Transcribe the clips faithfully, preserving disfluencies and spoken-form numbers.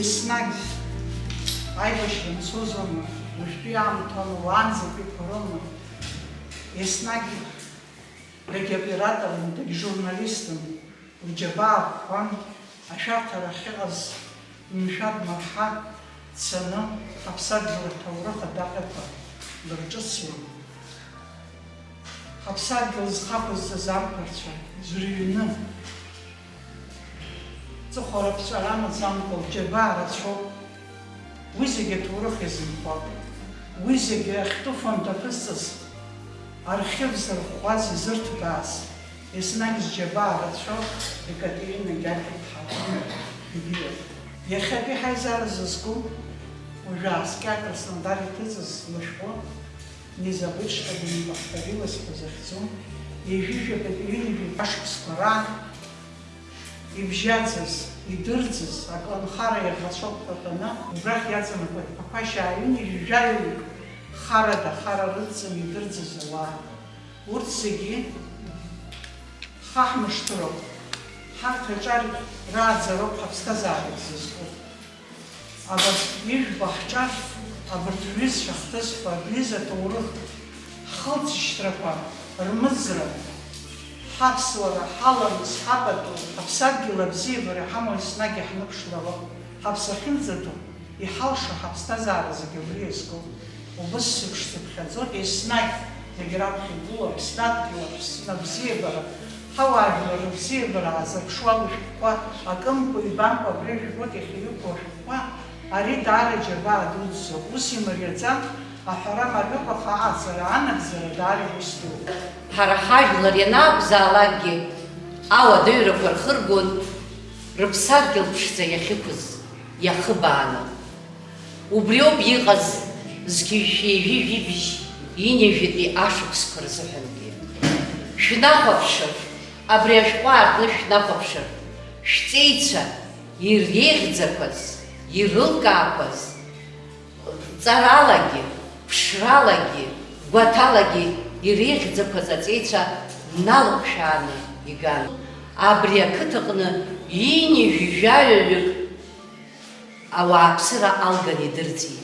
Еснагь аибашьра мцозма, уажәтәи аамҭала уаанӡатәиқәа роума, еснагь дагьы операторын, дагьы журналистын, лџьабаа ӷәӷәан, ашәарҭара ахьыҟаз Мшәад Марҳа дцаны, ҳаԥсадгьыл аҭоурых адаҟьақәа лырҿыцуан. Ҳаԥсадгьыл зхақәызҵаз амԥарцәа зрыҩны, ҵыхәа рыԥҵәара амаӡамкәа лџьабаа рацәоуп. Уи зегьы аҭоурых иазынхоит. Уи зегьы ахьтәы фонд аԥызҵаз, архив зырӷәӷәаз, изырҭбааз, еснагь зџьабаа рацәоу Екатерина Гьаргь-иԥҳа Гьегьиева. Иахьатәи ҳаизара зызку, уажәы ааскьа Краснодар иҭыҵыз лышәҟәы, Не забудь, что мы повторилось ҳәа захьӡу, ҩажәижәабатәи ҩынҩажәи ашықәсқәа раан ибжьаӡыз, идырӡыз, аколнхара иаӷацәоуп ҳәа ҳәаны, убрахь иаҵанакуеит Ԥақәашьаа ҩынҩажәи жәаҩаҩык харада, хара рыдҵаны идырӡыз ауаа. Урҭ зегьы хаҳмышҭыроуп, ҳарҭ аҿар рааӡароуп ҳаԥсҭазаара зызку. Абарҭ ижәбо ҳҿар, абарҭ рҩызцәа хҭысқәа, рҩыза ҭоурых, ҳхылҵшьҭрақәа, рмыӡра, ҳаԥсуара, ҳаламыс, ҳапату, ҳаԥсадгьыл абзиабара иҳамоу еснагь иаҳныԥшлароуп. Ҳаԥсы ахьынӡаҭоу, иҳалшо ҳаԥсҭазаара зегьы убри иазкуп. Убыс сыԥшӡаԥхьаӡоит еснагь, зегь раԥхьа игылоу Аԥсны адгьыл, Аԥсны абзиабара, ҳауаажәлар рыбзиабара аазырԥшуа лышәҟәқәа акымкәа-ҩбамкәа абри жәбоит иахьа иқәу ашәҟәқәа, ари даара џьабаа дуӡӡоуп. Ус имариаӡам, аҳәара мариоуп, аха аҟаҵара, анагӡара даара иус дууп. Ҳара ҳажәлар ианакәзаалакгьы ауадаҩрақәа рхыргон рыԥсадгьыл ԥшӡа иахьықәыз, иахыбааны. Убриоуп иҟаз зқьи жәшәи ҩажәи жәибжь ҩынҩажәитәи ашықәсқәа рзыҳәангьы. Шәнахәаԥшыр, абри ашәҟәы аартны шәнахәаԥшыр, шәҵеицәа иреиӷьӡақәаз, ирылкаақәаз, ҵаралагьы, ԥшралагьы, гәаҭалагьы иреиӷьӡақәаз аҵеицәа налықәшәааны иган. Абри ақыҭаҟны ҩынҩажәи жәаҩаҩык ауааԥсыра алган идырӡит.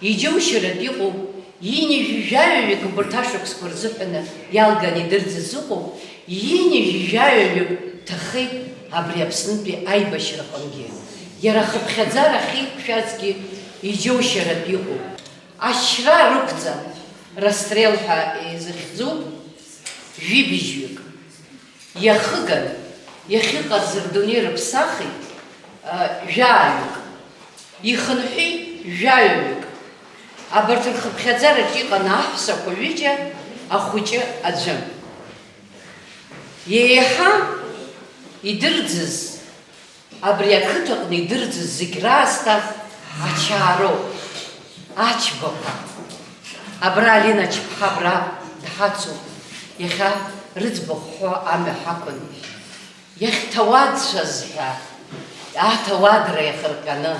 Иџьоушьаратә иҟоуп, ҩынҩажәи жәаҩаҩык убарҭ ашықәсқәа рзыҳәаны иалган идырӡыз ыҟоуп, ҩынҩажәи жәаҩаҩык ҭахеит абри Аԥснытәи аибашьраҟынгьы. Иара ахыԥхьаӡара ахьеиқәшәазгьы иџьоушьаратә иҟоуп. Ашьра рықәҵан, расстрел ҳәа изыхьӡуп, жәибжьҩык. Иахыган, иахьыҟаз рдунеи рыԥсахит, а, жәаҩык, ихынҳәит жәаҩаҩык. Абарҭ рхыԥхьаӡараҿ иҟан аҳәсақәа ҩыџьа, ахәыҷы аӡәы. Еиҳа идырӡыз, абри ақыҭаҟны идырӡыз зегь раасҭа ачаароуп, ачбақәа. Абра Алина Чыԥҳа абра дҳацуп, иахьа рыӡбахә ҳәо амҩа ҳақәын. Иахьҭауадцәаз ҳәа, аҭауадра иахырҟьаны,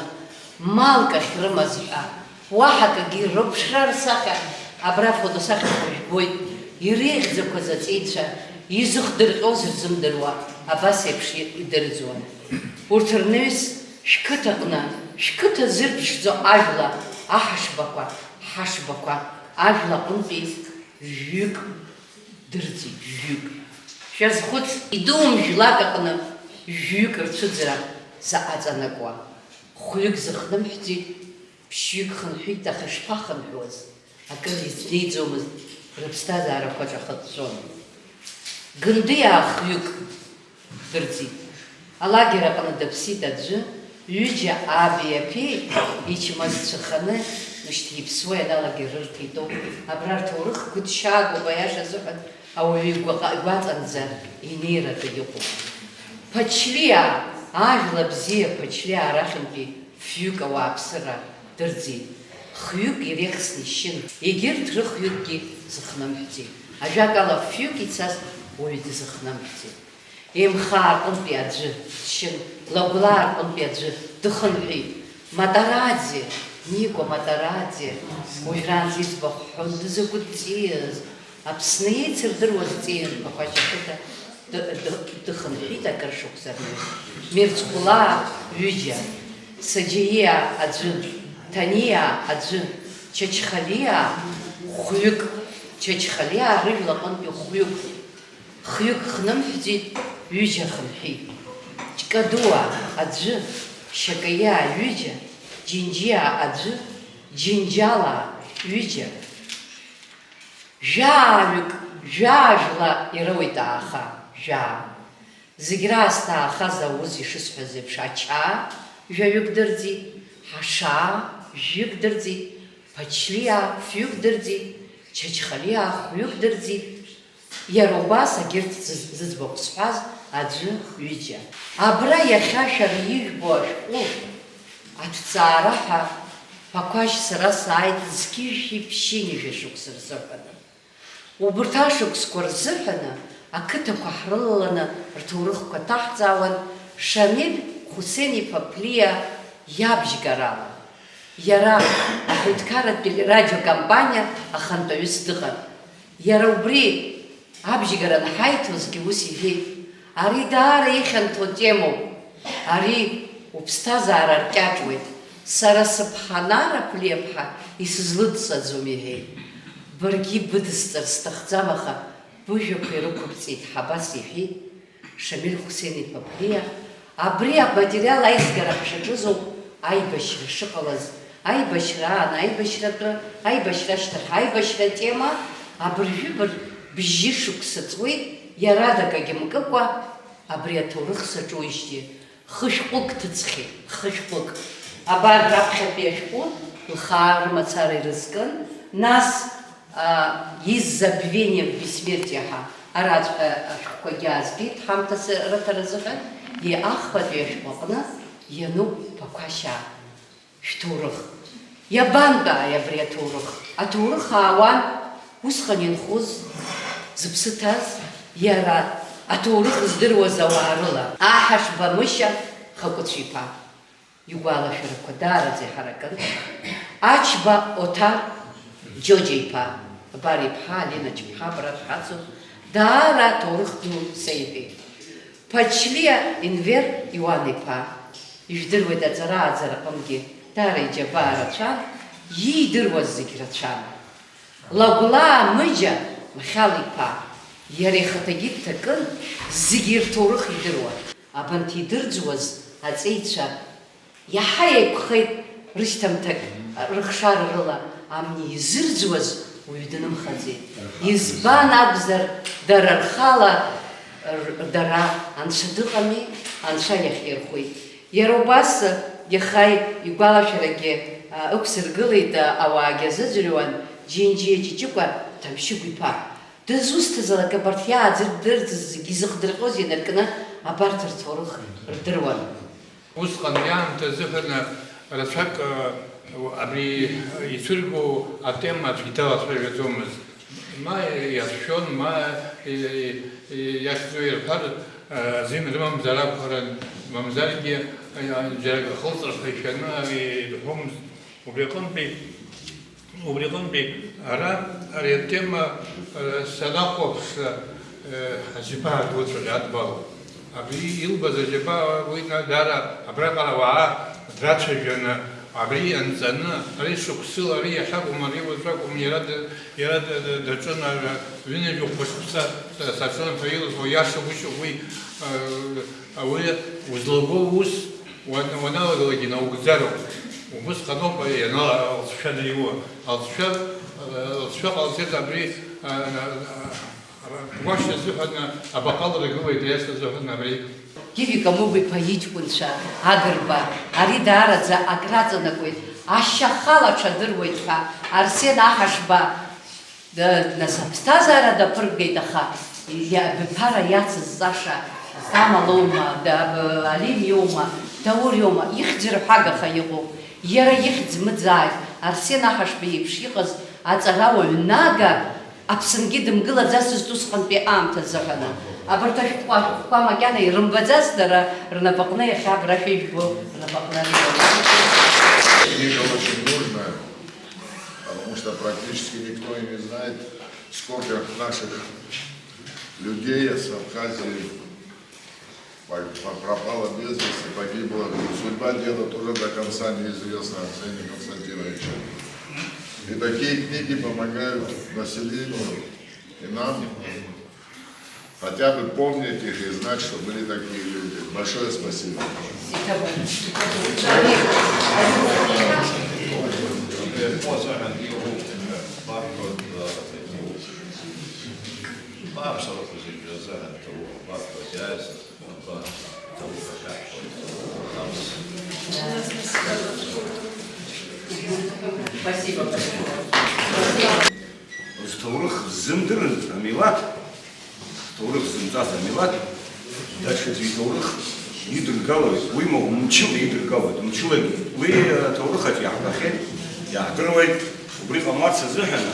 малк ахьрымаз ҳәа, уаҳа акгьы рыԥшра рсахьа, абра афотосахьақәа жәбоит, иреиӷьӡақәаз аҵеицәа, изыхдырҟьоз рзымдыруа, абас еиԥш идырӡуан. Урҭ рнаҩс шәқыҭаҟны, шәқыҭа зырԥшӡо ажәла, аҳашбақәа, ҳашбақәа, ажәла аҟынтәи жәҩык дырӡит, жәҩык. Шәазхәыц, идуум жәлак аҟны жәҩык рцәыӡра заҟа ҵанакуа. Хәҩык зыхнымҳәӡеит, ԥшьҩык хынҳәит, аха ишԥахынҳәуаз? Акыр изнеиӡомызт, рыԥсҭазаарақәа ҿахыҵәҵәон. Гындиаа хҩык дырӡит. Алагер аҟны дыԥсит аӡәы, ҩыџьа аби аԥеи ичмазцәаханы, мышьҭ иԥсуа ианалагер рырҭ итәоуп. Абра рҭоурых гәыҭшьаагоуп, аиаша азыҳәан ауаҩы игәаҟа-, игәаҵанӡа инеиратәы иҟоуп. Ԥачлиаа, ажәла бзиа Ԥачлиаа рахьынтәи фҩык ауааԥсыра дырӡит. Хҩык иреихсны ишьын, егьырҭ рыхҩыкгьы зыхнымҳәӡеит. Ажәакала, фҩык ицаз уаҩ дызыхнымҳәӡеит. Емхаа рҟынтәи аӡәы дшьын, Лагәлаа рҟынтәи аӡәы дыхынҳәит. Матараӡе, Никәа Матараӡе, уажәраанӡа иӡбахә ҳәон, дызакәытә ҵииз, Аԥсны еицырдыруаз ҵииан Ԥақәашь ақыҭа ды-, ды-, дыхынҳәит акыр шықәса рнаҩс. Мирцхәлаа ҩыџьа. Саџьаиаа аӡәы, Ҭаниаа аӡәы, Чачхалиаа хәҩык, Чачхалиаа рыжәлаҟынтәи хәҩык, хҩык хнымҳәӡеит, ҩыџьа хынҳәит. Ҷкадуаа аӡәы, Шьакаиаа ҩыџьа, Џьынџьиаа аӡәы, Џьынџьалаа ҩыџьа. Жәааҩык, жәаа жәла ироуеит ааха, жәаа. Зегь раасҭа аахаз ауз ишысҳәаз еиԥш, Ачаа жәаҩык дырӡит, Ҳашаа жәҩык дырӡит, Ԥачлиаа фҩык дырӡит, Чачхалиаа хәҩык дырӡит. Иара убас агьырҭ зыз-, зыӡбахә сҳәаз аӡәы, ҩыџьа. Абра иахьа шәара ижәбо ашәҟәы аҭҵаара ҳәа Ԥақәашь сара сааит зқьи жәшәи ԥшьынҩажәа шықәса рзыҳәаны. Убырҭ ашықәсқәа рзыҳәаны ақыҭақәа ҳрылаланы рҭоурыхқәа ҭаҳҵаауан Шамиль Хусен-иԥа Ԥлиа иабжьгарала. Иара аҳәынҭқарратә телерадиокомпаниа ахантәаҩыс дыҟан. Иара убри абжьгара анҳаиҭозгьы ус иҳәеит, ари даара ихьанҭоу темоуп, ари уԥсҭазаара аркьаҿуеит, сара сыԥҳа Нара Ԥлиаԥҳа исызлыдҵаӡом, иҳәеит. Баргьы ибыдысҵар сҭахӡам, аха быжәҩақәа ирықәыбҵеит, ҳабас иҳәеит. Шамиль Хусен-иԥа Ԥлиа, абри аматериал аизгара ҳшаҿыз ауп аибашьра шыҟалаз, аибашьра аан аибашьратәы, аибашьра ашьҭахь аибашьра атема абыржәы быр-, бжьы шықәса ҵуеит, иара дакагьы мкыкәа абри аҭоурых саҿуижьҭеи хышәҟәык ҭыҵхьеит, хышәҟәык. Абар раԥхьатәи ашәҟәы лхаа рымацара ирызкын, нас, а, из забвение в бессмертие ҳәа араҵәҟьа ашәҟәқәагьы аазгеит ҳамҭас рыҭара азыҳәан, иахԥатәи ашәҟәы аҟны иануп Ԥақәашьаа шәҭоурых. Иабантәааи абри аҭоурых? Аҭоурых аауан усҟан инхоз, зыԥсы ҭаз, иара аҭоурых здыруаз ауаа рыла. Аҳашба Мышьа Хакәыцә-иԥа. Игәалашәарақәа даараӡа иҳаракын. Ачба Оҭар Џьоџьа-иԥа, абар иԥҳа Алина Ҷыԥҳа абра дҳацуп, даара аҭоурых ду сеиҳәеит. Ԥачлиа Енвер Иуан-иԥа, ижәдыруеит, аҵара-ааӡара аҟынгьы даара иџьабаа рацәан, иидыруаз зегь рацәан. Лагәлаа Мыџьа Мхьал-иԥа, иара ихаҭагьы дҭакын, зегьы рҭоурых идыруан. Абанҭ идырӡуаз аҵеицәа Иаҳа еиқәхеит рышьҭамҭак, рыхшара рыла амни изырӡуаз уаҩ днымхаӡеит. Избан акәзар, дара рхала, р-, дара, Анцәа дыҟами, Анцәа иахьирхәит. Иара убас, иаха игәалашәарагьы, а, ықәсыргылеит, а, ауаагьы азыӡырҩуан, Џьынџьиа Ҷыҷыкәа Ҭамшьыгә-иԥа. Дызусҭазаалак абарҭ иааӡырдырӡыз зегьы изыхдырҟьоз инаркны абарҭ рҭоурых рдыруан. Усҟан иаамҭа азыҳәан рацәак, э, абри ицәыргоу атема аӡәгьы далацәажәаӡомызт. Ма иацәшәон, ма, э, э, иахьӡу ирҳәар, э, азин рымамзар акәхарын, мамзаргьы, э, џьара акы ахылҵыр ҳәа ишәаны ирҳәомызт. Убри аҟынтәи Убри аҟынтәи ара ари атема, э, санахәаԥшра, э, аџьабаа дуцәгьа адбалоуп. Абри илбаз аџьабаа уи на-, даара абраҟара ауаа драцәажәаны, абри анҵаны, ари шықәсыла, ари иахьакәым, ари уажәакәым, иара д-, иара д-, д-, даҿын, ара ҩынҩажәи хәба шықәса са-, саҿын ҳәа илҳәо иаша гәышьоуп уи, э, уи узлаго ус, Уан-, уаналагалак инаугӡароуп. Убысҟаноуп ианала алҵшәа анаиуа. Алҵшәа, алҵшәа ҟалҵеит абри, а, а, а, Ԥуашь азыҳәан, абаҟа ларгылеит, аиаша азыҳәан абри. Гиви Камыгә-иԥа иҷкәынцәа, Агрба, ари даараӡа акраҵанакуеит, ашьа ахала аҽадыруеит ҳәа, Арсен Аҳашба, Да, нас аԥсҭазаара даԥыргеит, аха иа-, абиԥара иацызҵаша Ҭама лоума, да-, б-, Алим иоума, Даур иоума, ихьӡ ирҳәагаха иҟоуп. Иара ихьӡ мыӡааит, Арсен Аҳашба иеиԥш иҟаз аҵарауаҩ Нага Аԥсынгьы дымгылаӡацызт усҟантәи аамҭа азыҳәаны. Абарҭ ашәҟәқәа, ашәҟәқәа макьана ирымбаӡацт дара, рнапаҟны иахьа абра шәыжәбо, рнапаҟны рымоуит. Книга очень нужная. Потому что практически никто и не знает, сколько наших людей с Абхазии Пог-, по-, пропала без вести, погибла. Судьба деда тоже до конца неизвестна, Арсения Константиновича. И такие книги помогают населению и нам хотя бы помнить их и знать, что были такие люди. Большое спасибо. Спасибо большое. Зҭоурых ззымдырыз амилаҭ, зҭоурых ззымҵаз амилаҭ, даҽаӡәы иҭоурых идыргалоит, уимоу, мчыла идыргалоит, мчылагьы. Уи, э, ҭоурыхаҿ иаҳбахьеит, иаҳдыруеит, убри ҟамларц азыҳәан,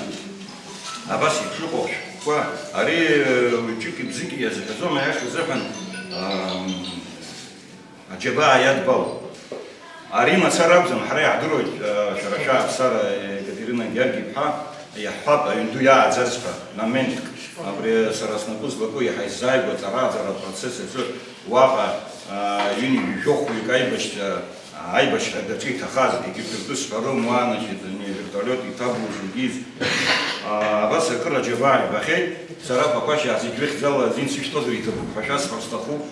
абас еиԥш иҟоу ашәҟәқәа, ари, э, ҩыџьеи бзыки иазҳәаӡом, аиаша азыҳәан, ам, аџьабаа иадбалоуп. Ари мацара акәӡам, ҳара иаҳдыруеит, э, шәара шәааԥсара, Екатерина Георги-иԥҳа, иаҳҳәап, аҩн ду иааӡаз ҳәа, моментк. Абри сара снапы злаку иаҳа исзааигәа аҵара-ааӡара апроцесс аҿы уаҟа, э, ҩынҩажәи жәохәҩык аибашьцәа, аибашьра даҿы иҭахаз, егьырҭ ртәы сҳәарым, уаанажьит, ани авертолиот иҭабулжьугьы. А, абас акыр аџьабаа ибахьеит, сара Пақәашь зегь рыхьӡала азин сышәҭозар иҭабуп ҳәа шәасҳәар сҭахуп.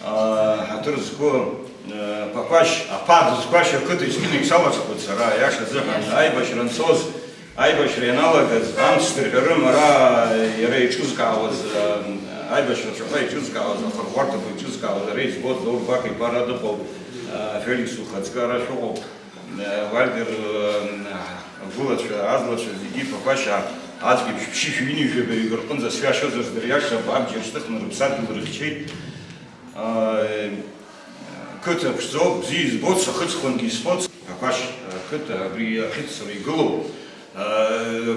А, ҳаҭыр зқәу, а, Пақәашь, аԥа дызқәашь ақыҭа изқьынагь салаҽхәыц сара, аиаша азыҳәан, аибашьра анцоз, аибашьра ианалагаз, амц сдырҳәарым, ара иара иҿызкаауаз, а, аибашьра ацәаҳәа иҿызкаауаз, ахырӷәӷәарҭақәа иҿызкаауаз, ара избоит, Заур Бақа-иԥа ара дыҟоуп, а, Феликс ухаҵкы ара шәыҟоуп. Вальдер, агәылацәа, азлацәа зегьы Пақәашь аӡәк еиԥш ԥшьышәи ҩынҩажәи абаҩык рҟынӡа сҩашьозар здыриашап, абџьар шьҭыхны рыԥсадгьыл рыхьчеит. Қыҭа ԥшӡоуп, бзиа избоит, сахыцқәангьы исфоит. Пақәашь ақыҭа абри ахьыӡ сара игылоуп.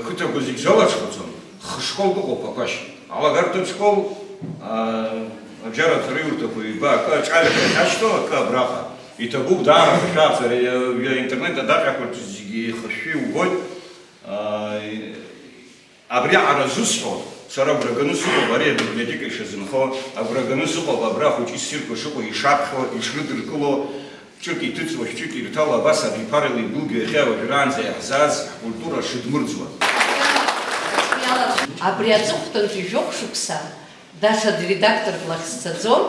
Қыҭақәа зегь залаҽхәаӡом. Хышколк ыҟоуп Пақәашь. Алагарҭатә школ, аа, абжьаратә ҵараиурҭақәа ҩба, акы аҿаҩҳәа иахьашьҭоу, акы абраҟа. Иҭабуп даара хышәааԥсара, ҩа-, интернет адаҟьақәа рҿы зегьы еихышәшәо иубоит. Аа, абриаҟара зусҳәо, сара агәра ганы сыҟоуп, ари абиблиотека ишазынхо, агәра ганы сыҟоуп, абра ахәыҷы ссирқәа шыҟоу, ишаԥхьо, ишрыдыркыло, ҿык иҭыҵуа, шәҿык ирҭало, абас абиԥарала ибылгьо иахьа уажәраанӡа иаҳзааз ҳкультура шыдмырӡуа. Абри аҵыхәтәантәи жәохә шықәса даҽа редакторк лахь сцаӡом,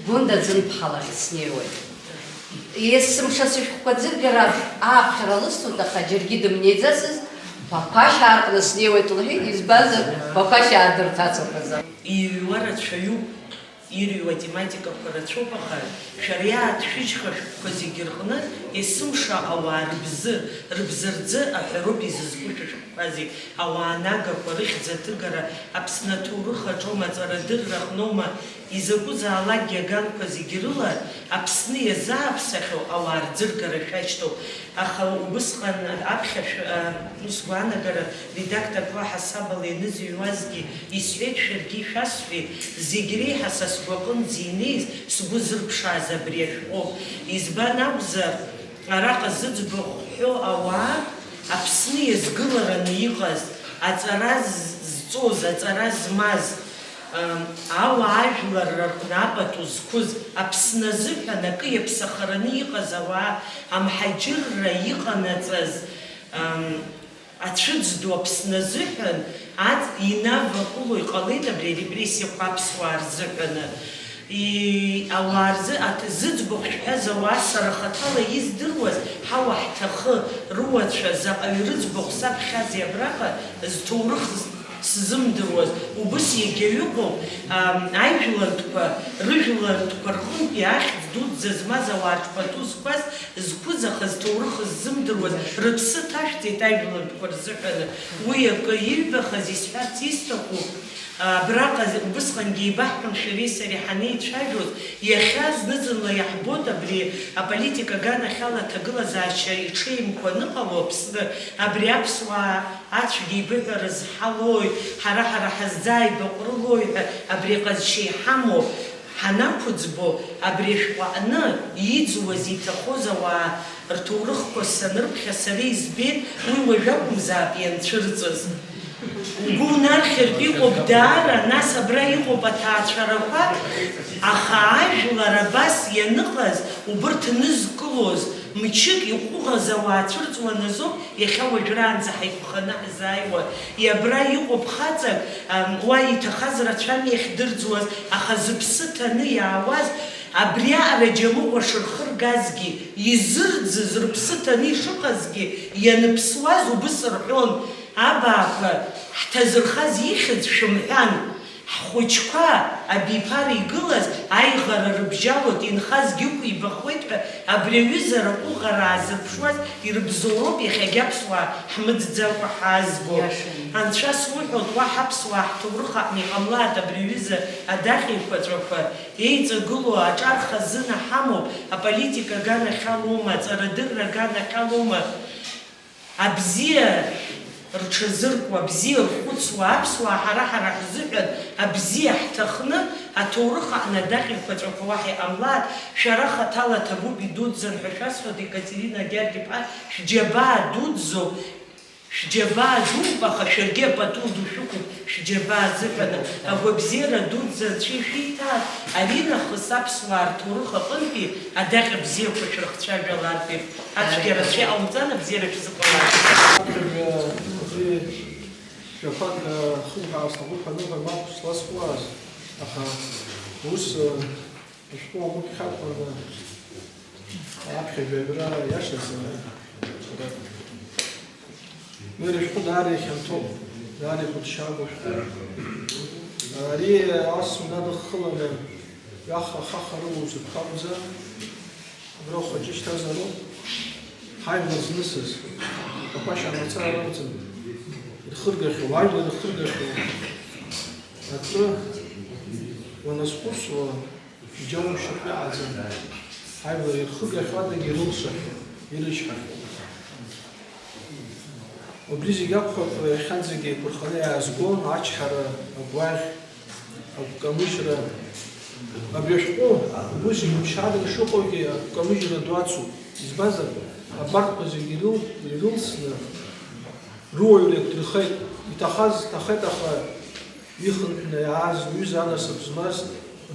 Гәында Ӡынԥҳа лахь снеиуеит. Есымша сышәҟәқәа ӡыргара ааԥхьара лысҭоит, аха џьаргьы дымнеиӡацызт, Пақәашь ааҟны снеиуеит лҳәеит, избанзар, Пақәашь аадырҭацоуп азы. Иҩуа рацәаҩуп. Ирҩуа тематикақәа рацәоуп, аха шәара иааҭшәыжьхьоу ашәҟәқәа зегьы рҟны есымша ауаа рыбзы, рыбзарӡы аҳәароуп изызку шәышәҟәқәа зегь, ауаа нагақәа, рыхьӡ аҭыгара, Аԥсны аҭоурых аҿоума, аҵарадырра аҟноума, изакәызаалакгьы аганқәа зегьы рыла Аԥсны иазааԥсахьоу ауаа рӡыргара шәашьҭоуп. Аха убысҟан аԥхьа шә-, а, сгәаанагара редакторк лаҳасабала ианызыҩуазгьы исҳәеит, шәаргьы ишәасҳәеит, зегь реиҳа са сгәаҟынӡа инеиз, сгәы зырԥшааз абри ашәҟәоуп. Избан акәзар, араҟа зыӡбахә ҳәо ауаа Аԥсны иазгылараны иҟаз, аҵара з-, зҵоз, аҵара змаз, Ам, ауаажәларра рҟны апату зқәыз, Аԥсны азыҳәан акы иаԥсахараны иҟаз ауаа, амҳаџьырра иҟанаҵаз, ам, ацәыӡ ду Аԥсны азыҳәан аҵ инаваҟәыло иҟалеит абри арепрессиақәа аԥсуаа рзыҳәаны. И-, ауаа рзы аҭ-, зыӡбахә шәҳәаз ауаа сара хаҭала издыруаз, ҳауа ҳҭахы, рыуацәа, заҟаҩы рыӡбахә саԥхьази абраҟа, зҭоурых з-, сзымдыруаз, убыс иагьа ыҟоуп, ам, аижәлантәқәа, рыжәлантәқәа рҟынтәи ахьӡ дуӡӡа змаз ауаа рпату зқәаз, зқәыз, аха зҭоурых ззымдыруаз, рыԥсы ҭашәҵеит аижәлантәқәа рзыҳәаны. Уи акы иҩбахаз исҳәарц исҭаху, абраҟа убысҟангьы еибаҳҳәон шәареи сареи ҳанеицәажәоз, иахьа зны-зынла иаҳбоит абри аполитика аганахьала аҭагылазаашьа иҽеимкәа аныҟало Аԥсны, абри аԥсуаа Ацәгьа ибыҳәара зҳалои, ҳара-ҳара ҳаззааигәаҟәрылои ҳәа абри аҟазшьа иҳамоу ҳанақәыӡбо, абри ашәҟәы аҟны иӡуаз, иҭахоз ауаа рҭоурыхқәа санрыԥхьа сара избеит, уи уажә акәымзаап ианцәырҵыз. Угәы унархьыртә иҟоуп даара, нас абра иҟоуп аҭаацәарақәа, аха ажәлар абас ианыҟаз, убырҭ нызкылоз, мчык иҟәыӷаз ауаа цәырҵуан азоуп, иахьа уажәраанӡа ҳаиқәханы ҳзааиуа. Иабра иҟоуп хаҵак, ам, уа иҭахаз рацәан иахьдырӡуаз, аха зыԥсы ҭаны иаауаз, абриаҟара џьамыҟәа шырхыргазгьы, изырӡыз рыԥсы ҭаны ишыҟазгьы, ианыԥсуаз убыс рҳәон, абаақәа, ҳҭазырхаз ихьӡ шәымҳәан. Ҳхәыҷқәа абиԥара игылаз аиӷара рыбжьалоит, инхазгьы ықәибахуеит ҳәа, абри аҩыза рҟәыӷара аазырԥшуаз ирыбзоуроуп иахьагьы аԥсуаа ҳмыӡӡакәа ҳаазго. Иашан. Анцәа суҳәоит, уаҳа аԥсуаа ҳҭоурых аҟны иҟамлааит абри аҩыза адаҟьа еиқәаҵәақәа, еиҵагылоу аҿар хазына ҳамоуп, аполитика аганахьалоума, аҵарадырра аганахьалоума? Абзиа рҽазыркуа, абзиа рхәыцуа аԥсуаа ҳара-ҳара ҳзыҳәан абзиа ҳҭахны, аҭоурых аҟны адаҟьақәаҵәақәа уаҳа иҟамлааит, шәара хаҭала ҭабуп, идуӡӡан ҳәа шәасҳәоит, Екатерина Гьаргь-иԥҳа, шәџьабаа дуӡӡоуп, шәџьабаа дууп, аха шәаргьы апату ду шәықәуп, шәџьабаа азыҳәан агәабзиара дуӡӡа Анцәа ишәиҭааит, аринахыс аԥсуаа рҭоурых аҟынтәи адаҟьа бзиақәа шәрыхцәажәалартә еиԥш. Ацәгьара Анцәа иҟаумҵан, абзиара шәзыҟалааит. Аԥхьаҩ, аӡәы жәақәак, э, хыҳәаа сҭахуп ҳәа аныҳәа, мап слазкуаз, аха ус, э, ашәҟәы агәы кхьаҟәаны аԥхьаҩ аҩра иашазы, э, Уи рышәҟәы даара ихьанҭоуп, даара игәыҭшьаагоу шәҟәуп. Ари ас унадыххыланы, ҩаха-хаха рыла узырҭахӡа, абра ухаҿы ишьҭазароуп. Ҳажәлар знысыз, Қәақәашь амацара ракәӡам, ирхыргахьоу, ажәлар ирхыргахьоу атәы уаназхәыцуа, Иџьоумшьартә иҟаӡам. Ҳажәлар ирхыргахьоу адагьы ирылшахьоу, ирычҳахьоу. Убри зегь акәхап, иахьанӡагьы еиқәырханы иаазго ачҳара, агәаӷь, агәкамыжьра. Абри ашәҟәы, убри зегь ԥшьаадак шыҟоугьы, агәкамыжьра ду ацуп. Избанзар, абарҭқәа зегь ирыл-, ирылсны, рыуаҩра еиқәдырхеит. Иҭахаз ҭахеит, аха ихынҳәны иааз уҩыза анасыԥ змаз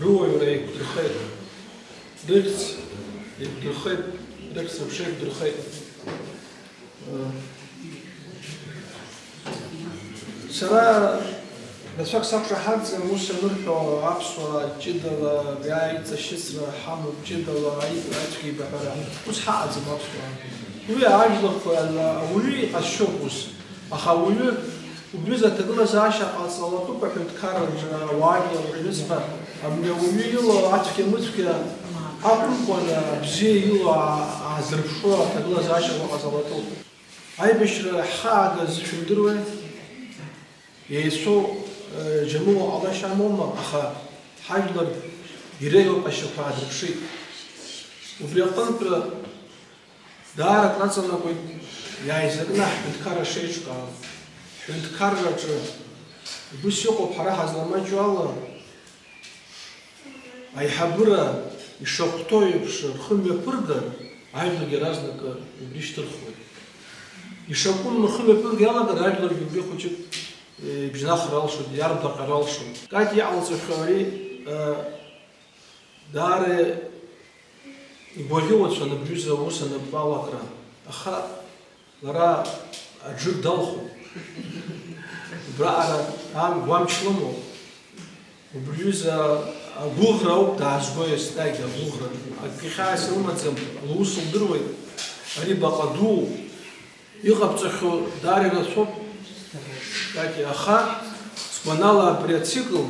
рыуаҩра еиқәдырхеит. Рыхьӡ еиқәдырхеит, рыхьӡ-аԥша еиқәдырхеит. Сара рацәак сақәшаҳаҭӡам ус анырҳәо, аԥсуаа ҷыдала, абри аиҵашьыцра ҳамоуп ҷыдала, аи-, аицәгьеибаҳәара. Ус ҳаҟаӡам аԥсуаа. Уи ажәларқәа, ауаҩы иҟазшьоуп ус. Аха ауаҩы убри изы аҭагылазаашьа ҟаҵалатәуп аҳәынҭқарраҿы ауаажәлар рыҩныҵҟа, абни ауаҩы илоу ацәгьа-мыцәгьа акәымкәан, абзиа илоу аа-, аазырԥшуа аҭагылазаашьа ҟаҵалатәуп. Аибашьра ҳхы аагаз шәымдыруеи? Еицәоу, э, џьамыла ҟалашьа амоума, аха ҳажәлар иреиӷьу ҟазшьақәа аадырԥшит. Убри аҟынтә Даара акраҵанакуеит иааизакны ҳҳәынҭқарра шеиҿкаау. Ҳҳәынҭқарраҿы убыс иҟоуп, ҳара ҳазламаҷу ала, аиҳабыра ишахәҭоу еиԥш рхы мҩаԥыргар, ажәлагьы иаразнакы убри шьҭырхуеит. Ишакәым рхы мҩаԥырга иалагар, ажәларгьы убри хәыҷык, э, ибжьнахыр алшоит, иарбаҟьар алшоит. Кати иҟалҵахьоу ари, э, Даара игәаӷьуацәан абри аҩыза аус анапы алакра, аха лара аџыр далхуп. Убраҟара ам-, уамч лымоуп. Убри аҩыза агәыӷра ауп даазго еснагь, агәыӷра. Акгьы хьаас илымаӡам, лус лдыруеит, ари баҟа дууп. Иҟабҵахьоу даара ирацәоуп, Катя, аха сгәанала абри ацикл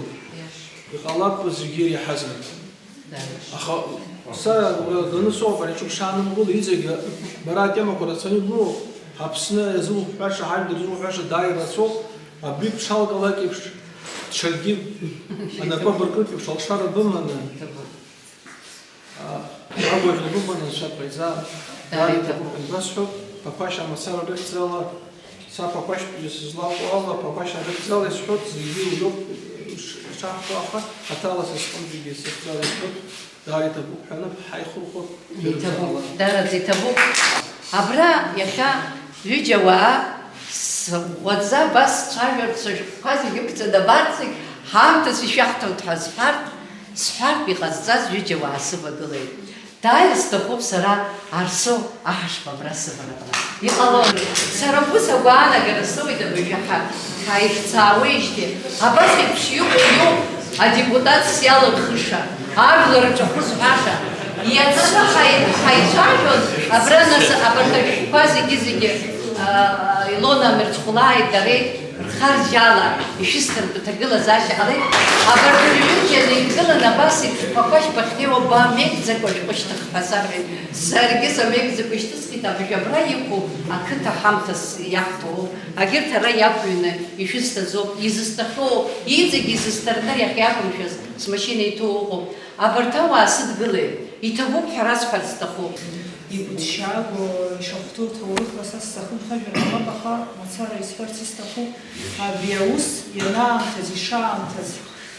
иҟалап зегьы иреиҳазар. Аха са уи адәаны соуп, ари аҽыԥшаанымгыло, иҵегьы бара атемақәа рацәаны ибымоуп, Аԥсны иазуҳәаша, ҳажәлар ирзуҳәаша даара ирацәоуп, абри бҽалгалак еиԥш, ҽакгьы анапы абыркыртә еиԥш алшара быманы. Агәаӷьра быманы анцәа бҟаиҵа, дара иҭабуп ҳәа ибасҳәап, Ԥақәашь амацара рыхьӡала, са Ԥақәашьтәи сызлаҟоу ала, Ԥақәашь арыхьӡала исҳәоит, зегьы иуиоуп, ш-, ишаҳҳәо, аха хаҭала са сҟынтәигьы сыхьӡала исҳәоит, дара иҭабуп ҳәа аныб ҳаихырхәап, Иҭабуп, дара рыхьӡала. Дараӡа иҭабуп. Абра иахьа ҩыџьа уаа с-, Уаҵәы абас сцәажәартә сышәҟәқәа зегьы ықәҵаны абарҭ зегь ҳаамҭас ишәаҳҭоит ҳәа сҳәартә, сҳәартә иҟазҵаз ҩыџьа уаа сывагылеит. Дааир сҭахуп сара Арсоу Аҳашба абра сывараҟны. Иҟалои? Сара убыс агәаанагара соуит абыржәы ҳа ҳаихьӡаауеижьҭеи. Абас еиԥш иҟоу иоуп адепутатс иалырхыша, ажәлар рҿахәы зҳәаша. Иацы ҳаи-, ҳаицәажәон абра нас абарҭ ашәҟәқәа зегьы-зегьы, аа, Илона Мырцхәлааи дареи. Рхарџьала ишәысҭартә аҭагылазаашьа ҟалеит. Абарҭ рҩыџьа неидкыланы абас еиԥш ԥақәашь бахьнеиуа бамеигӡакәа шәҟәышьҭых ҳәа сарҳәеит. Саргьы самеигӡакәа ишьҭысхит, абыржә абра иқәу ақыҭа ҳамҭас иаҳҭоу, агьырҭ ара иақәҩны ишәысҭазоуп, изысҭахьоу, иҵегь изысҭарны иахьакәымшәаз смашьына иҭоу ыҟоуп. Абарҭ ауаа сыдгылеит, иҭабуп ҳәа расҳәарц сҭахуп. Игәыҭшьаагоу ишахәҭоу ҭоурыхла са сзахымхажьыр ҟалап, аха мацара исҳәарц исҭахуп, абри аус ианаамҭаз, ишаамҭаз,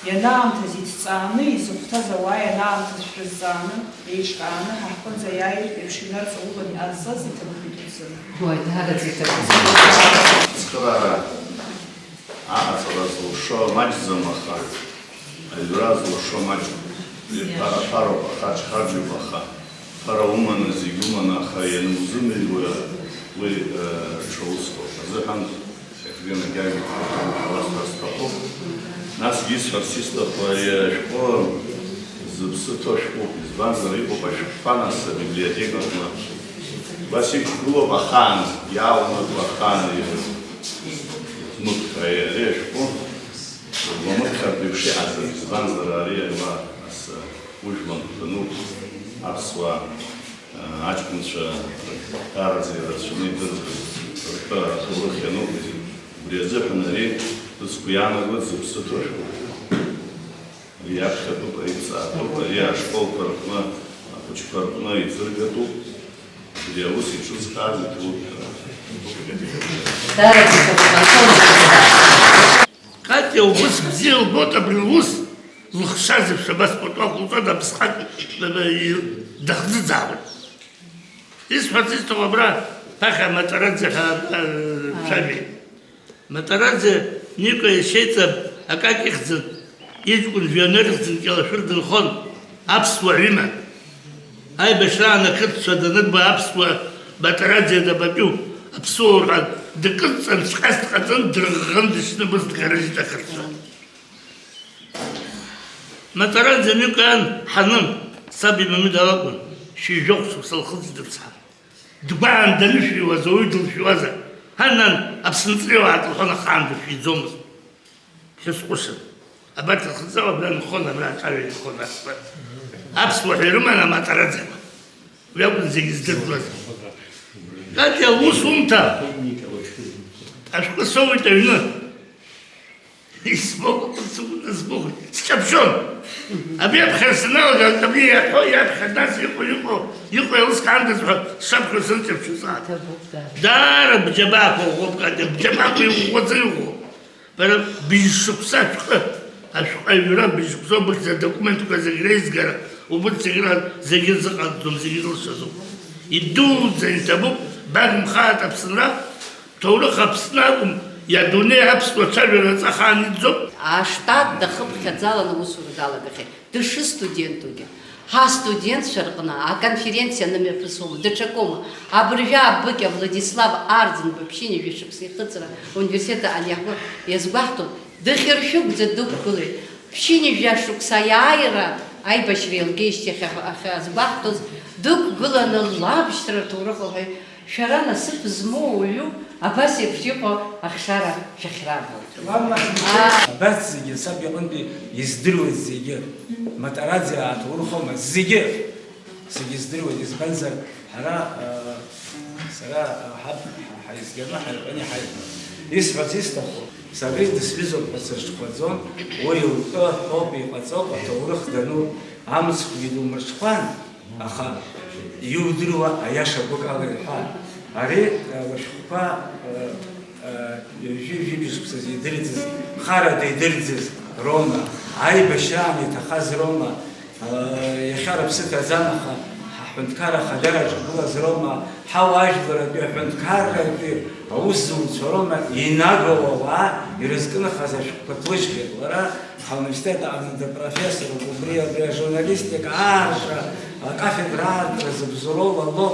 ианаамҭаз иҭҵааны, изыхәҭаз ауаа ианаамҭаз шәрызҵааны, еиҿкааны ҳаҳҟынӡа иааир еиԥш инарҵаулан иҟазҵаз иҭабуп идуӡӡаны. Уаҩ даараӡа иҭабуп. Ацхыраара аҟаҵара зылшо маҷӡам, аха аҩра зылшо маҷуп. Ԥара-ԥароуп, аха аҽхарџьуп, аха ԥара уманы, зегь уманы, аха ианузымыҩуа уи, э, ҽа усқәак азыҳәан, Екатерина Георгиевна, уасҳәар сҭахуп. Насгьы исҳәарц исҭаху ари ашәҟәы зыԥсы ҭоу шәҟәуп, избанзар, иҟоуп ашәҟәқәа, нас, абиблиотекаҟны убас иқәгылоуп ахаан, иаалнарго ахаан, мык, ари, ари ашәҟәы. Уамыԥхьартә еиԥш иҟаӡам, избанзар, ари аҩуа ас, ужәлантә дануп, аԥсуаа, аҷкәынцәа даараӡа ирацәаны идырӡуеит, ртәы аҭоурых иануп, убри азыҳәан ари ҭыӡқәа иаанагоит зыԥсы ҭоу шәҟәуп. Ари иаԥхьатәуп, ари иԥҵаатәуп, ари ашколқәа рҟны, ахәыҷқәа рҟны иӡыргатәуп, абри аус иҿызхааз иҭоурых. Даараӡа иҭабуп, Антон. Катиа убыс бзиа лбоит абри лус зылхшаз еиԥш, абас пату ақәылҵо, дабзхак дахӡыӡаауеит. Исҳәарц исҭаху абра ԥахьа Матараӡе ҳәа, а, шәами. Матараӡе Никәа иашьеиҵб акак ихьӡын, иҷкәын жәҩанырхьӡын Кьалашәыр дынхон, аԥсуа ҩыма. Аибашьраан ақырҭцәа данырба аԥсуа Матараӡе дабатәиу, аԥсуоур ҳәа дкыдҵан, цәҟьас дҟаҵан, дырӷӷын дышьны быс дгарыжьит ақырҭцәа. Матараӡе Никәа иан Ҳаным, саб имамы далакәын, шәи жәохә шықәса лхыҵит рыцҳа. Дгәаан данышәиуаз ауаҩы дылшәиуазар, ҳа, нан, Аԥсынҵры иоуааит лҳәон, ахаан дышәиӡомызт. Ҳәа сҟәышын. Абарҭ рхыҵәҵәа абра нхон, абра аҿаҩа инхон, аԥсуа. Аԥсуа ҳәа ирыман аматараӡақәа. Уи акәын зегьы здырӡуаз. Катиа, лусумҭа ашәҟәы соуит аҩны. Исмоуит, сыгәы назмыхәеит. Сҿаԥшьон. Абри аԥхьара саналага, абри иаҳәо, иаԥхьа нас иҟоу, иҟоу, иҟоу еилыскаандаз ҳәа сшаԥхьо сынҿаԥшуа саат. Даара бџьабаақәа ӷәӷәоуп, Катиа, бџьабаақәа иӷәӷәаӡа иӷәӷәоуп. Бара быжьшықәса ашәҟәы, ашәҟәы аҩра быжьшықәса, убырҭ адокументқәа зегь реизгара, убырҭ зегь ра-, зегь рзыҟаҵаӡом, зегь рылшаӡом. Идуӡӡан иҭабуп, багмхааит Аԥсынра, ҭоурых Аԥсны акәым, иадунеи аԥсуа цәажәараҿы ахаан иӡӡоуп. Аштат дахыԥхьаӡаланы аусура далагахьеит. Дышстудентугьы, ҳастудентцәа рҟны аконференциа анымҩаԥысуама, даҽакоума, абыржәы Абыкьа Владислав Арӡынба ԥшьынҩажәа шықәса ихыҵра ауниверситет аҟны иаҳгәы-, иазгәаҳҭон, дыхьыршәыгәӡа дықәгылеит. Ԥшьынҩажәа шықәса аиааира аибашьра еилгеижьҭеи ахьа-, ахьазгәаҳҭоз, дықәгыланы лабшьҭра рҭоурых лҳәеит. Шәара насыԥ змоу ауаҩу абас еиԥш иҟоу ахшара шәахьрабуеит. Уамашәа, аа, абарҭ зегьы саб иҟынтәи издыруеит зегьы. Матараӡе аҭоурых аума, зегьы, зегьы здыруеит, избанзар, ҳара, а, сара, а, ҳаб, ҳаизганы, ҳаиҟәаны, ҳаи-, исҳәарц исҭаху, сара дысҩызоуп ҳәа сырҽхәаӡом, уи лтәы ҳәоуп, иҟаҵоуп, аҭоурых дану, амцхәгьы думырҽхәан. Аха иудыруа аиаша гәыкала иҳәа. Ари, э, лышәҟәқәа, э, э, ҩажәи жәибжь шықәсазы идырӡыз, харада идырӡыз роума, аибашьраан иҭахаз роума, э, иахьа рыԥсы ҭаӡам, аха ҳа Аҳәынҭқарра ахадараҿы игылаз роума, ҳауаажәларратәи аҳәынҭқарратәи аусзуҩцәа роума, инагоу ауаа ирызкнахаз ашәҟәқәа ҭлыжьхьеит. Лара ҳауниверситет аҟны дыпрофессоруп, убри абри ажурналистика аартра, акафедра аартра зыбзоуроу Лоло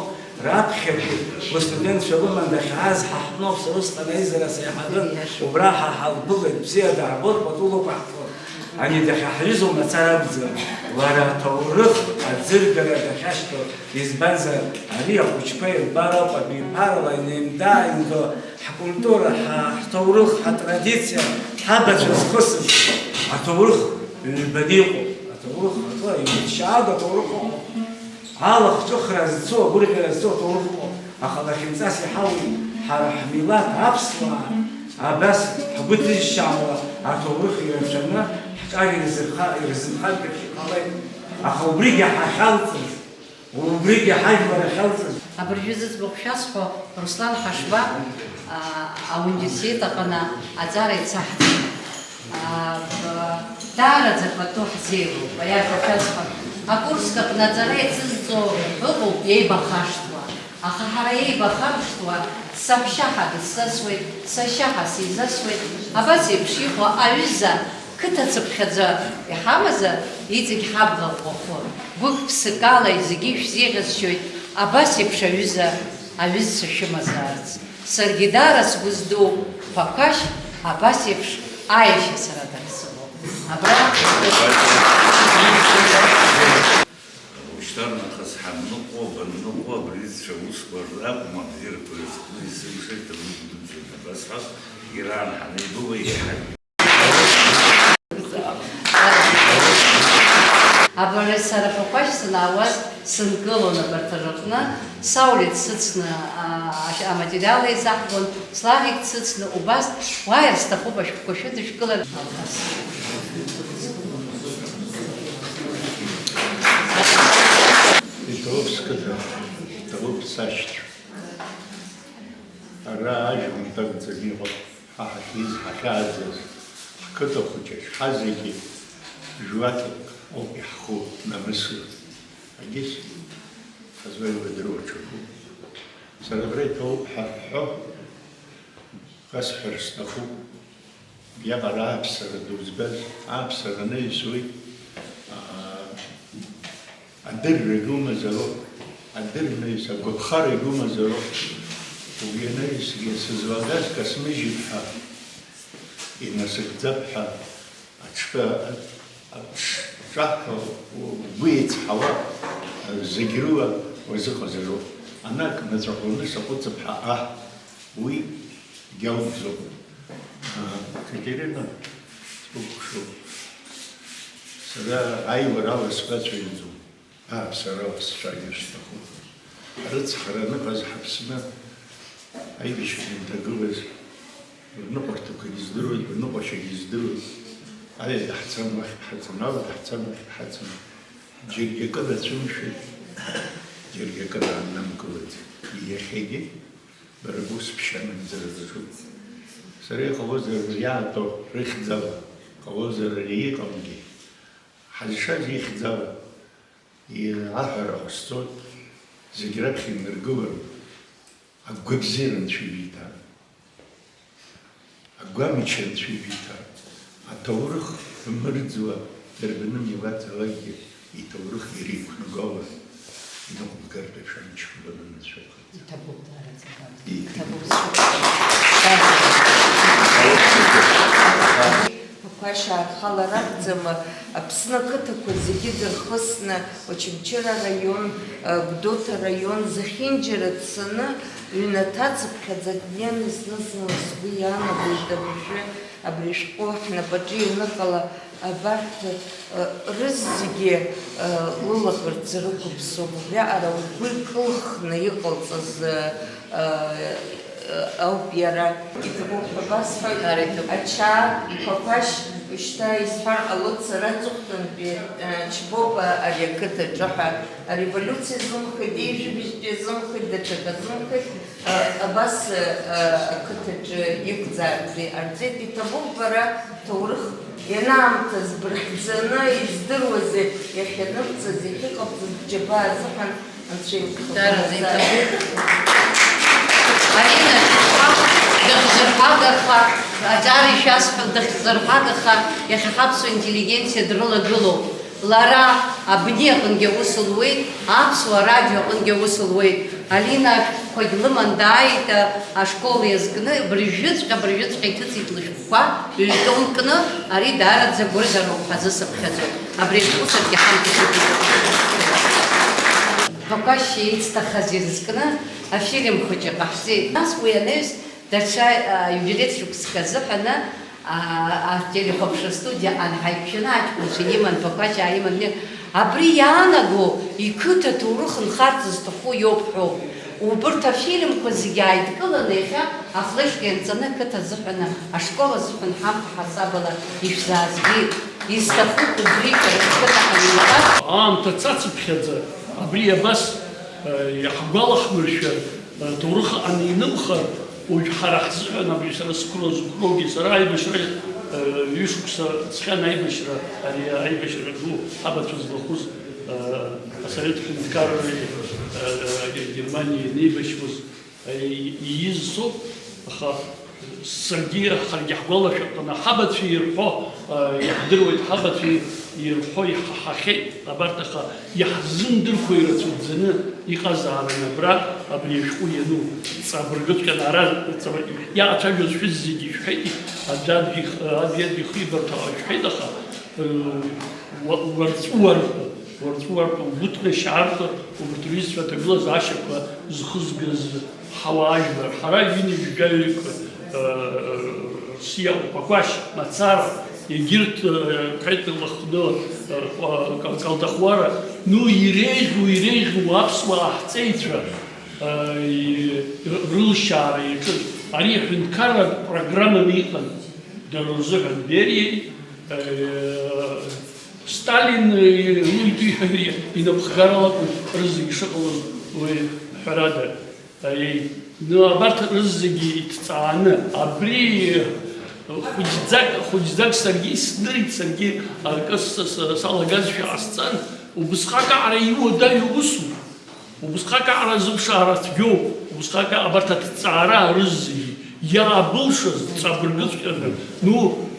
раԥхьатәи лыстудентцәа лыман дахьааз ҳаҳҭнуп, сара усҟан аизара сеиҳабын, убра ҳа ҳалԥылеит, бзиа даабоит, пату лықәаҳхоит. Ани дахьаҳҩызоу мацара акәӡам, лара аҭоурых аӡыргара дахьашьҭоу, избанзар, ари ахәыҷқәа ирбар ауп, абиԥарала инеимда-ааимдо ҳкультура, ҳа-, ҳҭоурых, ҳатрадициа, ҳабацәа зхысыз аҭоурых ҩбаны иҟоуп. Аҭоурых аҿы имыччаго аҭоурых ыҟоуп. Алахҿыхра зцу, агәырӷьара зцу аҭоурых ыҟоуп. Аха лахьынҵас иҳауеит ҳара ҳмилаҭ аԥсуаа абас ҳгәы ҭызшьаауа аҭоурых ирацәаны ҳҿар ирзырха-, ирзынхаргьы иҟалеит. Аха убригьы ҳахьалҵыз, убригьы ҳажәлар ахьалҵыз. Абыржәы зыӡбахә шәасҳәо, Руслан Ҳашба, а, ауниверситет аҟны аҵара ицаҳҵеит. А, б-, даараӡа пату ҳзеилоуп, аиаша шәасҳәап. Акурск аҟны аҵара иацызҵо ыҟоуп, иеибахашҭуа. Аха ҳара иеибахаршҭуа, саҳәшьа ҳәа дысзасуеит, сашьа ҳәа сизасуеит, абас еиԥш иҟоу аҩыза қыҭа цыԥхьаӡа иҳамазар, иҵегь ҳабӷа ӷәӷәахоит. Гәык-ԥсыкала зегьы ишәзеиӷьасшьоит, абас еиԥш аҩыза, аҩызцәа шәымазаарц. Саргьы даара сгәы здоуп, Ԥақәашь абас еиԥш аиашьа сара дахьсылоу. Абра. Уажәшьҭарнахыс ҳанныҟәо, банныҟәо, абри зцәа усқәа ракәым, абзиарақәа рызкны исылшеит рыгәдуӡӡаны, абас ҳәа ираан ҳанеибыла иаҳаит. Абыржәы сара Ԥақәашь санаауаз сынкылон абарҭ рыҟны, Саули дсыцны, а, а, аматериал еизаҳгон, Славик дсыцны, убас, уааир сҭахуп ашәҟәқәа шәыдышәкылар. Иҭоуп сқыҭа, иҭоуп сашьцәа. Ара ажәҩан дагӡаны иҟоуп, ҳа ҳахьиз, ҳахьааӡаз, ҳқыҭа хәыҷы ҳазегьы жәлакьак ауп иаҳху, намысла. Егьыс ҳазлаҩбадыруа ҽакуп. Сара абра иҭоуп ҳәа ҳҳәо, хасҳәар сҭахуп. Иаҟара ааԥсара ду збаз, ааԥсара анаҩсуеит, аа, адыррагьы умазароуп, адырнаҩс агәаԥхарагьы умазароуп. Убри анаҩсгьы сызлагаз касмыжьит ҳәа, инасыгӡап ҳәа, аҽкы, аҽ-, аҽ-, ҿаҳәа угәы еицҳауа, зегь рыла уазыҟазароуп. Ана акы наҵәахәаны саҟәыҵып ҳәа аҳ, уи Иауӡом. Катерина, сбыкәхшоуп. Сара аиуарала сгәаҵәаҩӡом, ааԥсарала сцәажәар сҭахуп. Арыцҳара аныҟаз ҳаԥсны аибашьра инҭагылаз, рныҟәарҭақәагьы здыруеит, рныҟәашьагьы здыруеит. Аҩада ҳцан, уахь ҳаҵан, алада ҳцан, уахь ҳаҵан. Џьаргьы акы дацәымшәеит, џьаргьы акы дааннамкылеит. Иахьагьы Бара бус ԥшьа нагӡара зҿу. Сара иҟалозар ари иаатәо рыхьӡала, ҟалозар ари иҟамгьы, ҳазшаз ихьӡала, и-, аҳәара ҟасҵоит, зегь раԥхьа инаргылароуп, агәабзиара Анцәа ибиҭар, агәамчра Анцәа ибиҭар, аҭоурых бмырӡуа, дарбаны милаҭ алакгьы иҭоурых иара иқәнагоуа иныҟәгартә еиԥш амчқәа банынацәа. Иҭабуп, даараӡа, даараӡа. Иҭабуп. Иҭабуп. Ақәа шьаархалар акәӡам, Аԥсны ақыҭақәа зегьы дырхысны, Очамчыра араион, Гәдоуҭа араион зехьынџьара дцаны, ҩнаҭа цыԥхьаӡа днеины зны-зынла сгәы иаанагоит абыржәы абри ашәҟәы ҳнапаҿы ианыҟала, абарҭ, э, рызегьы, э, лылаӷырӡ рықәыԥсоуп. Убриаҟара лгәы икылхны иҟалҵаз, э, э, э, ауп иара. Иҭабуп ҳәа басҳәоит. Ара иҭабуп. Ачаа, Ԥақәашь, шьҭа исҳәар ҟалоит сара аҵыхәтәантәи, э, Чбоба ари ақыҭаҿы ҳәа. Ареволиуциа азымхеит, ижәабжьтәи азымхеит, даҽак азымхеит. Абас, ақыҭаҿы иқәӡаатәи арҵеит, иҭабуп бара, ҭоурых ианаамҭаз бырхьӡаны, издыруазеи, иахьаныбҵаз, иахьыҟабҵаз бџьабаа азыҳәан Даараӡа иҭабуп. Алина, дыхзырҳәагаха, аҵара ишәасҳәо, дыхзырҳәагаха, иахьа ҳаԥсуа интеллигенциа дрылагылоуп. Лара абни аҟынгьы аус луеит, аԥсуа радио аҟынгьы аус луеит. Алина ашәҟәқәагь лыман дааит, ашкол иазкны, абыржәыҵәҟьа, абыржәыҵәҟьа иҭыҵит лышәҟәқәа, ҩ-томк кны, ари даараӡа гәырӷьароуп ҳәа азы сыԥхьаӡоит. Абри ашәҟәы саргьы ҳамҭас икит. Ԥақәашь ицҭахаз ирызкны афильм хәыҷы ҟаҳҵеит. Нас уи анаҩс даҽа, а, иубилеҭ шықәсқәа азыҳәаны, а, ателехәаԥшра студиа анҳаиқәшәаны аҷкәынцәа иман, Ԥақәашь ааиман, абри иаанаго иқыҭа ҭоурых нхарц зҭаху иоуп ҳәоуп. Убырҭ афильмқәа зегьы ааидкыланы иахьа афлешка ианҵаны ақыҭа азыҳәаны, ашкол азыҳәан ҳамҭа ҳасабала ишәзаазгеит. Исҭахуп убри шәара шәқыҭа ҳанеибак. Аамҭа цацыԥхьаӡа абри абас, э, иаҳгәалаҳмыршәар, э, ҭоурых анинымхар, уажә ҳара ҳзыҳәан абри сара сықәра зықәроугьы, сара аибашьра, э, ҩышықәса ҵхьан аибашьра, ари аибашьра ду ҳабацәа злахәыз, э, асовет ҳәынҭқарреи, э, э, Германиеи анеибашьуаз, ииз соуп, аха саргьы, ҳаргьы ҳгәалашәатәаны ҳабацәа ирҳәо, а, иаҳдыруеит, ҳабацәа ирҳәо иҳаҳахьеит, абарҭ, аха иаҳзымдырқәо ирацәаӡаны иҟазаарын абра, абри ашәҟәы иану, ҵабыргыҵәҟьаны ара, ҵабырг-, иаацәажәоз шәызегьы ишәҳәеит, аӡәаӡәгьы их-, аӡәаӡәгьы ихибарҭа шәҳәеит, аха, э, уа-, уарҵәы уартә, уарҵәы уартә угәыҭнашьаартә убарҭ рҩызцәа аҭагылазаашьақәа зхызгаз ҳауаажәлар, ҳара ҩынҩажәаҩык, э, Рсиа, Ҟәақәашь, мацара, егьырҭ, э, Қәеҭ Лыхны, э, Ҟа-, Кал-, Калдахәара, ну, иреиӷьу, иреиӷьу аԥсуаа ҳҵеицәа, э, и-, рылшьаара иаҿыз. Ари аҳәынҭқарратә программаны иҟан дара рзыҳәан. Бериеи, э, Сталин, э, уи инапхгарала акәын рызегьы шыҟалоз, уи ҳәарада. Аиеи, ну, абарҭ рызегьы иҭҵааны, абри, э, хәыҷӡак, хәыҷӡак саргьы исдырит, саргьы акы с-, с-, салагазшәа ҟасҵан, убысҟак аҟара иуадаҩу усуп, убысҟак аҟара азыԥшаара цәгьоуп, убысҟак абарҭ аҭҵаара рызегьы иаабылшаз ҵабыргыҵәҟьаны, ну,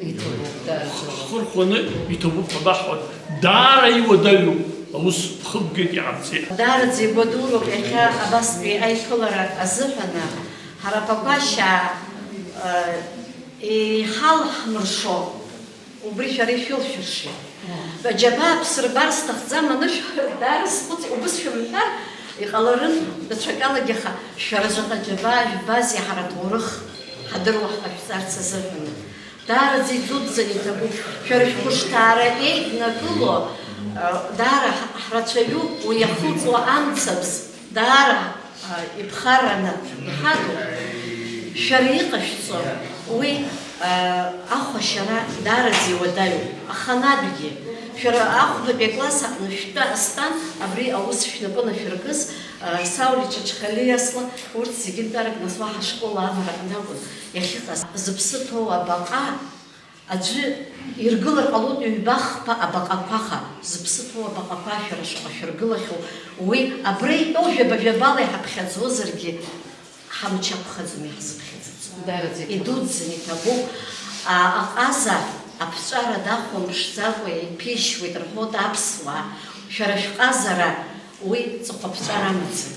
Иҭабуп, даараӡа. Ҳхы рхәаны иҭабуп ҳәа баҳҳәоит. Даара иуадаҩуп, аус хыбгеит, иҟабҵеит. Даараӡа игәадуроуп иахьа абастәи аиԥылара азыҳәаны, ҳара Ԥақәашьаа, э, иҳалҳмыршо, убри шәара ишәылшәыршеит. Џьабаа бсырбар сҭахӡам анышә, даара схәыцит, убыс шәымҳәар, иҟаларын даҽакалагьы, аха шәара заҟа џьабаа жәбазеи ҳара ҭоурых ҳадыруа ҳҟашәҵарц азыҳәаны. Даараӡа идуӡӡаны иҭабуп. Шәара шәхәышҭаара еиднакыло, а, даара ҳ-, ҳрацәаҩуп уи иахылҵуа амцабз, даара, а, иԥхарраны иҳаду. Шәара иҟашәҵо уи, а, ахәашьара даараӡа иуадаҩуп. Аханатәгьы, шәара ахәбатәи акласс аҟны шәтәа, астан абри аус шәнапы анашәыркыз, а, Саули Чачхалиасла, урҭ зегьы нтәарак нас уаҳа ашкол аавараҟны акәын. Иахьыҟаз, зыԥсы ҭоу абаҟа аӡәы иргылар ҟалоит, ҩба-хԥа абаҟақәаха, зыԥсы ҭоу абаҟақәа шәара шаҟа шәыргылахьоу, уи абра итәоу жәаба-жәабала иҳаԥхьаӡозаргьы, ҳамч ақәхаӡом иаҳзыԥхьаӡаӡом. Даараӡа иҭабуп. Идуӡӡаны иҭабуп. А, аҟаза аԥҵәара дахәамԥшӡакәа иԥишьуеит рҳәоит аԥсуаа. Шәара шәҟазара Уи ҵыхәаԥҵәара амаӡам.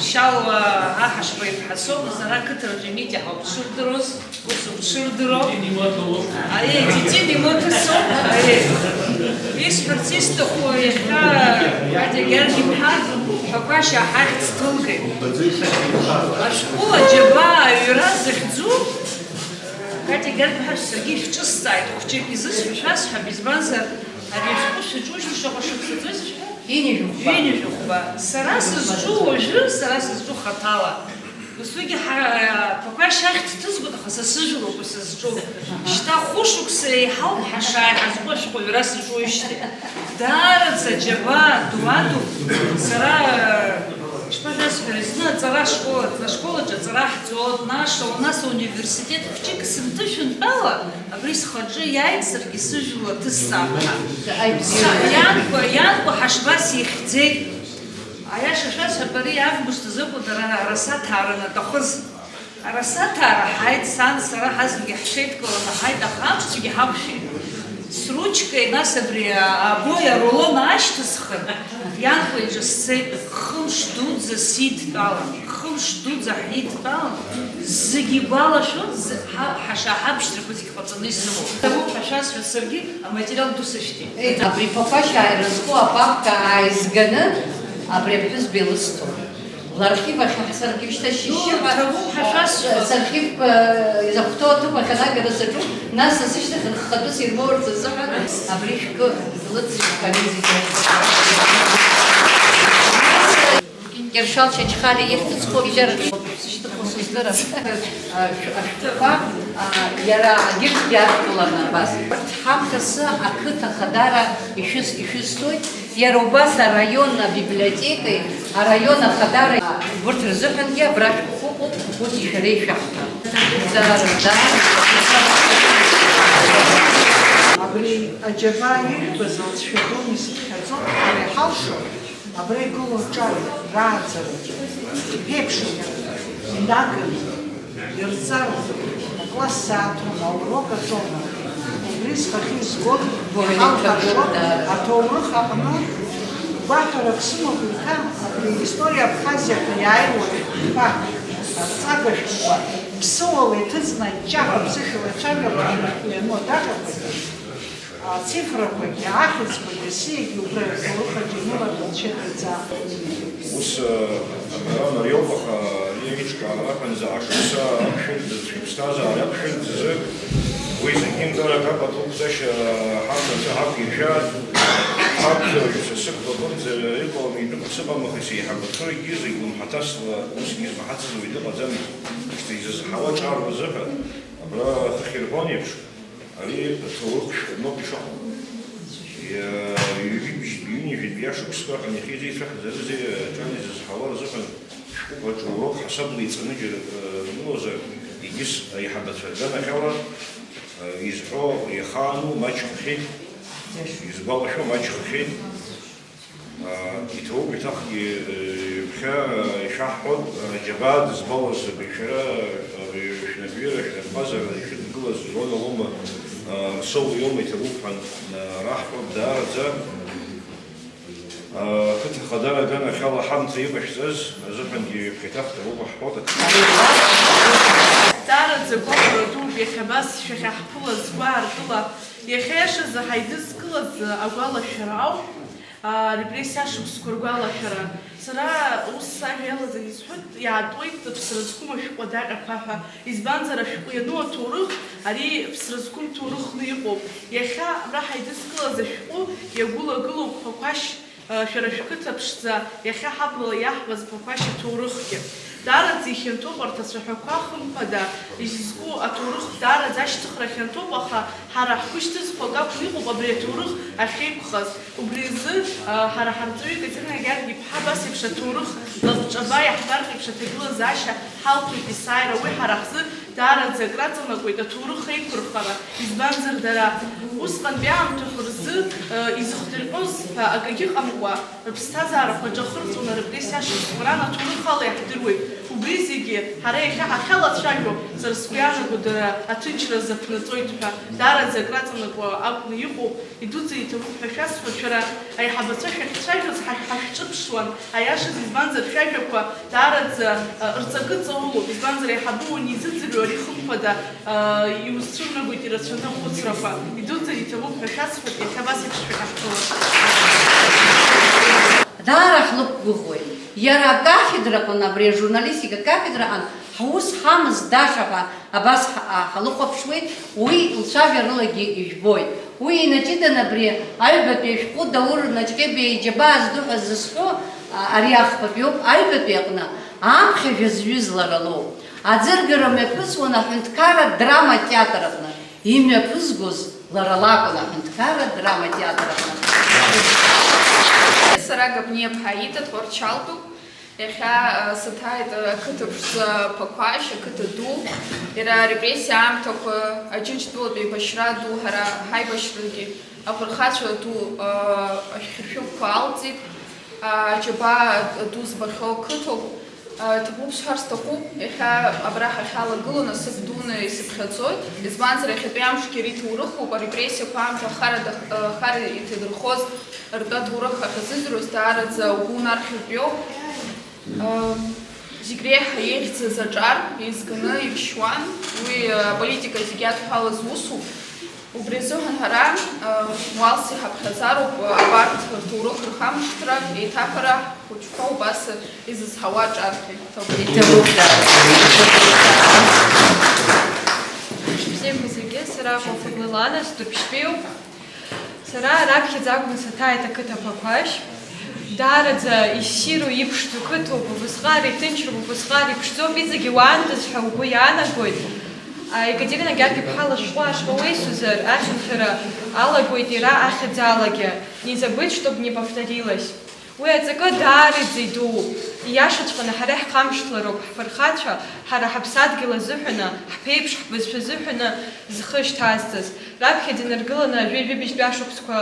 Шьалуа аҳашба иԥҳа соуп, сара ақыҭаҿы имитиҳауп дшырдыруаз, усоуп дшырдыруа. Аиеи, Титин имоҭа соуп, аиеи. Исҳәарц исҭаху, иахьа Катя Гьаргь-иԥҳа Ԥақәашь ахьӡ ҭылгеит. Ашәҟәы аџьабаа аҩра захьӡу Катя Гьаргь-иԥҳа, саргьы ишәҿысҵааит, хәҷык изысҳәо шәасҳәап, избанзар, ари ашәҟәы шәаҿу шәшаҟа шықәсаӡои зышәҳәа? Ҩынҩажәи хәба. Ҩынҩажәи хәба. Сара сызҿу уажәы, сара сызҿу хаҭала. Досугьы ҳа-, Ԥақәашь ахьӡ ҭызгоит, аха са сыжәлоуп сызҿу. Шьҭа хәышықәса еиҳауп ҳашааи ҳазку ашәҟәыҩра саҿуижьҭеи. Даараӡа џьабаа дуадуп. Сара, Ишԥашәасҳәари, зны аҵара ашкол, ашколаҿы аҵара ҳҵоит, наша, у нас ауниверситет хәҷык сынҭышәынтәала, абри схаҿы иааит саргьы сыжәла ҭысҵап ҳәа. Са-, ианкәа, ианкәа Ҳашба сихьӡеит. Аиаша шәасҳәап, ари август азы акәын дара арасаҭа ааранаҭахыз. Арасаҭа аараҳаит, сан, сара ҳазегьы ҳҽеидкыланы ҳаит, аха амшцәгьа ҳақәшәеит. Сручкеи, нас абри абои арулон аашьҭысхын, ианкәа иҿы сцеит, хымш дуӡӡа сидтәалан, хымш дуӡӡа ҳидтәалан, зегьы игәалашәон, зы-, ҳа-, ҳаша-, ҳабшьҭрақәа зегьы ҟаҵаны исымоуп. Ҭабуп ҳәа шәасҳәоит, саргьы аматериал ду сышәҭеит. Абри Ԥақәашь ааирызку апапка ааизганы абри аԥҳәызба илысҭон. Лархив ахь ҳсыркьышьҭашьшьы ҳәа, ҭабуп ҳәа шәасҳәоит. Сархивқәа изахәҭоу аҭыԥ ахь анагара саҿуп, нас асышьҭахь рхатәыс ирмоурц азыҳәан абри шәкы, лыҵшәақәа ари зегьы. Кьыршьал Чачхалиа ихьӡ зху абжьараҿы сышьҭыхуа сыздырам. Ашәҟәқәа, а, иара агьырҭгьы адкыланы абас. Урҭ ҳамҭасы ақыҭа хадара ишәыз-, ишәысҭоит. Иара убас араион абиблиотекеи араион ахадареи, урҭ рзыҳәангьы абра шәҟәыҟоуп, урҭ шәара ишәаҳҭап. Даара, даара. Абри аџьабаа ижәбаз алҵшәа ду исыԥхьаӡо, ҳара иҳалшо, абра игылоу аҿар рааӡараҿы иԥеиԥшым инаганы, ирҵароуп, акласс сааҭ роума, аурок аҿоума, убри зхахьы изго, иҳалҳәашоуп, аҭоурых аҟны гәаҳәарак сымоуп еиҭа, абри История Абхазии ҳәа иааиуеит ҳәа, арҵага шәҟәқәа, ԥсыуала иҭыҵны аҷҷаҳәа ԥсышәала ицәажәақәа иану адаҟьақәагьы, ацифрақәагьы, ахьӡқәагьы, сиагьы убра аҭоурых аҿы иныларгылт шьаҭаӡа. Ус, э, абра мариоуп, аха ари аиҿкаара аҟынӡа ашықәса ақәшәыртә азы, шәыԥсҭазаара ақәшәыртә азы, уи зегьы имгарак апатуқәҵашьа ҳамҭаӡо ҳақәиршәааит, ҳаԥхьаҩцәа сықәлаҟынӡа иҟаланы итәы ԥсыҟамахеи сеиҳабацәоугьы зегь лымҳаҭасла усгьы измаҳацыз уаҩ дыҟаӡамызт, шьҭа изызҳауа ҿару азыҳәа, абра хыхь ирҳәон еиԥш, ари аҭоурых шәҟәноуп ишыҟоу. Иа-, ҩажәи бжьтәи, ҩынҩажәитәи ашықәсқәа рҟны иахьа изеицәаҳҵарызеи, аҿар изызҳауа рзыҳәан шәҟәык аҿы урок ҳасабла иҵаны џьара, э, рымоузар, егьыс аиҳабацәа рганахьала, э, изҳәо иахаану маҷхахьеит, изгәалашәо маҷхахьеит. Иҭоуп, еиҭахгьы, ҩаԥхьа ишәаҳҳәоит, џьабаа дызбауаз абри шәара, абри шәнапҩыра, шәнапҟазара ишәыдгылаз Леон аума, Арсоу иоума, иҭабуп ҳәа раҳҳәоит даараӡа. Ақыҭа ахадара аганахьала ҳамҭа иҟашәҵаз азыҳәангьы ҩаԥхьа еиҭах ҭабуп ҳҳәоит. Даараӡа гәахәара дууп иахьа абас шәахьаҳԥылаз гәаартыла, иахьа иашазы ҳаидызкылаз агәалашәара ауп. Аа, репрессиа ашықәсқәа ргәалашәара. Сара ус сажәа иалаҵаны исҳәоит, иаатуеит ԥсра зқәым ашәҟәы адаҟьақәа ҳәа. Избанзар, ашәҟәы иану аҭоурых, ари ԥсра зқәым ҭоурыхны иҟоуп. Иахьа абра ҳаидызкылаз ашәҟәы иагәылагылоуп Ԥақәашь, а, шәара шәқыҭа ԥшӡа, иахьа ҳаблала иаҳбаз Ԥақәашь аҭоурыхгьы. Даараӡа ихьанҭоуп арҭ ацәаҳәақәа, хымԥада, изызку аҭоурых даараӡа ашьҭыхра хьанҭоуп, аха ҳара ҳгәы шьҭызхуа акакәны иҟоуп абри аҭоурых ахьеиқәхаз. Убри азы, а, ҳара ҳарҵаҩы Екатерина Георги-иԥҳа абас еиԥш аҭоурых лабҿаба иаҳбартә еиԥш аҭагылазаашьа ҳалҭоит есааира. Уи ҳара ҳзы даараӡа акраҵанакуеит аҭоурых аиқәырхара, избанзар, дара усҟантәи аамҭақәа рзы, а, изыхдырҟьоз ҳәа акагьы ыҟамкәа, рыԥсҭазаарақәа аҿы ахырҵәаны репрессиа ашықәсқәа раан аҭоурых ала иаҳдыруеит. Убри зегьы ҳара иахьа ҳахьалацәажәо, сара сгәы иаанаго, дара аҭынчра рзы аԥнаҵоит ҳәа даараӡа акраҵанакуа акәны иҟоуп. Идуӡӡан иҭабуп ҳәа шәасҳәоит, шәара аиҳабацәа шәахьцәажәоз ҳа-, ҳашәҿыԥшуан, аиашаз, избанзар, шәажәақәа даараӡа, ы, рҵакы ҵаулоуп, избанзар, аиҳабы уанизыӡырҩуа ари хымԥада, ы, иузцәырнагоит ирацәаны ахәыцрақәа. Идуӡӡан иҭабуп ҳәа шәасҳәоит, иахьа абас еиԥш шәахьаҳԥылаз. Даара ҳлықәгәыӷуеит. Иара акафедраҟны, абри ажурналистика акафедраҟны ҳус ҳамаз Даша ҳәа абас ҳ-, а, ҳлыхәаԥшуеит, уи лцәажәарылагьы ижәбоит. Уи инаҷыданы абри аҩбатәи ашәҟәы Даур Наҷҟьебиа иџьабаа зду ҳәа зызҳәо, а, ари ахԥатәиоуп, аҩбатәи аҟны аԥхьажәа зҩыз лара лоуп. Аӡыргара мҩаԥысуан аҳәынҭқарратә драма театр аҟны. Имҩаԥызгоз лара лакәын аҳәынҭқарра драма театр аҟны. Сара Габниа-ԥҳа Ита творчалтәуп. Иахьа, а, саҭааит, а, ақыҭа ԥшӡа Ԥақәашь, ақыҭа ду. Иара арепрессиа аамҭақәа, Аџьынџьтәылатә еибашьра ду, ҳара ҳаибашьрагьы, афырхацәа ду, а, ашәхьыршәыгәқәа алҵит. А, аџьабаа ду збахьоу қыҭоуп. А, иҭабуп сҳәар сҭахуп, иахьа абра ҳахьалагылоу насыԥ дуны исыԥхьаӡоит, избанзар, иахьатәи амшгьы ари ҭоурыхуп, арепрессиақәа аамҭа ахара дах-, ахара иҭадырхоз ртәы аҭоурых ахьазыӡырҩуаз даараӡа угәы унархьыртә иоуп. Зегь реиҳа еиӷьӡаз аҿар еизганы иршьуан, уи аполитика зегь иадҳәалаз усуп. Убри азыҳәан ҳара, уалс иҳаԥхьаӡароуп, абарҭ рҭоурых рхамышҭра, еиҭаҳәара ҳхәыҷқәа убас изызҳауа аҿаргьы. Иҭабуп. Бзиақәа зегьы, сара Кофырлы Лана, сдырԥшьтәиуп. Сара раԥхьаӡа акәны саҭааит ақыҭа Ԥақәашь. Даараӡа иссиру иԥшӡоу қыҭоуп, убысҟак иҭынчроуп, убысҟак иԥшӡоуп, иҵегьы уаандаз ҳәа угәы иаанагоит. А, Екатерина Георги-иԥҳа лышәҟәы ашҟа уеисузар, ахьанҭара алагоит иара ахьӡалагьы, не забыть, чтоб не повторилось. Уи аҵакы даараӡа идууп. Ииашаҵәҟьаны ҳара иаҳхамышҭлароуп ҳфырхацәа, ҳара ҳаԥсадгьыл азыҳәаны, ҳԥеиԥш, ҳбызшәа азыҳәаны зхы шьҭазҵаз. Раԥхьаӡа инаргыланы ажәеи жәибжьтәи ашықәсқәа,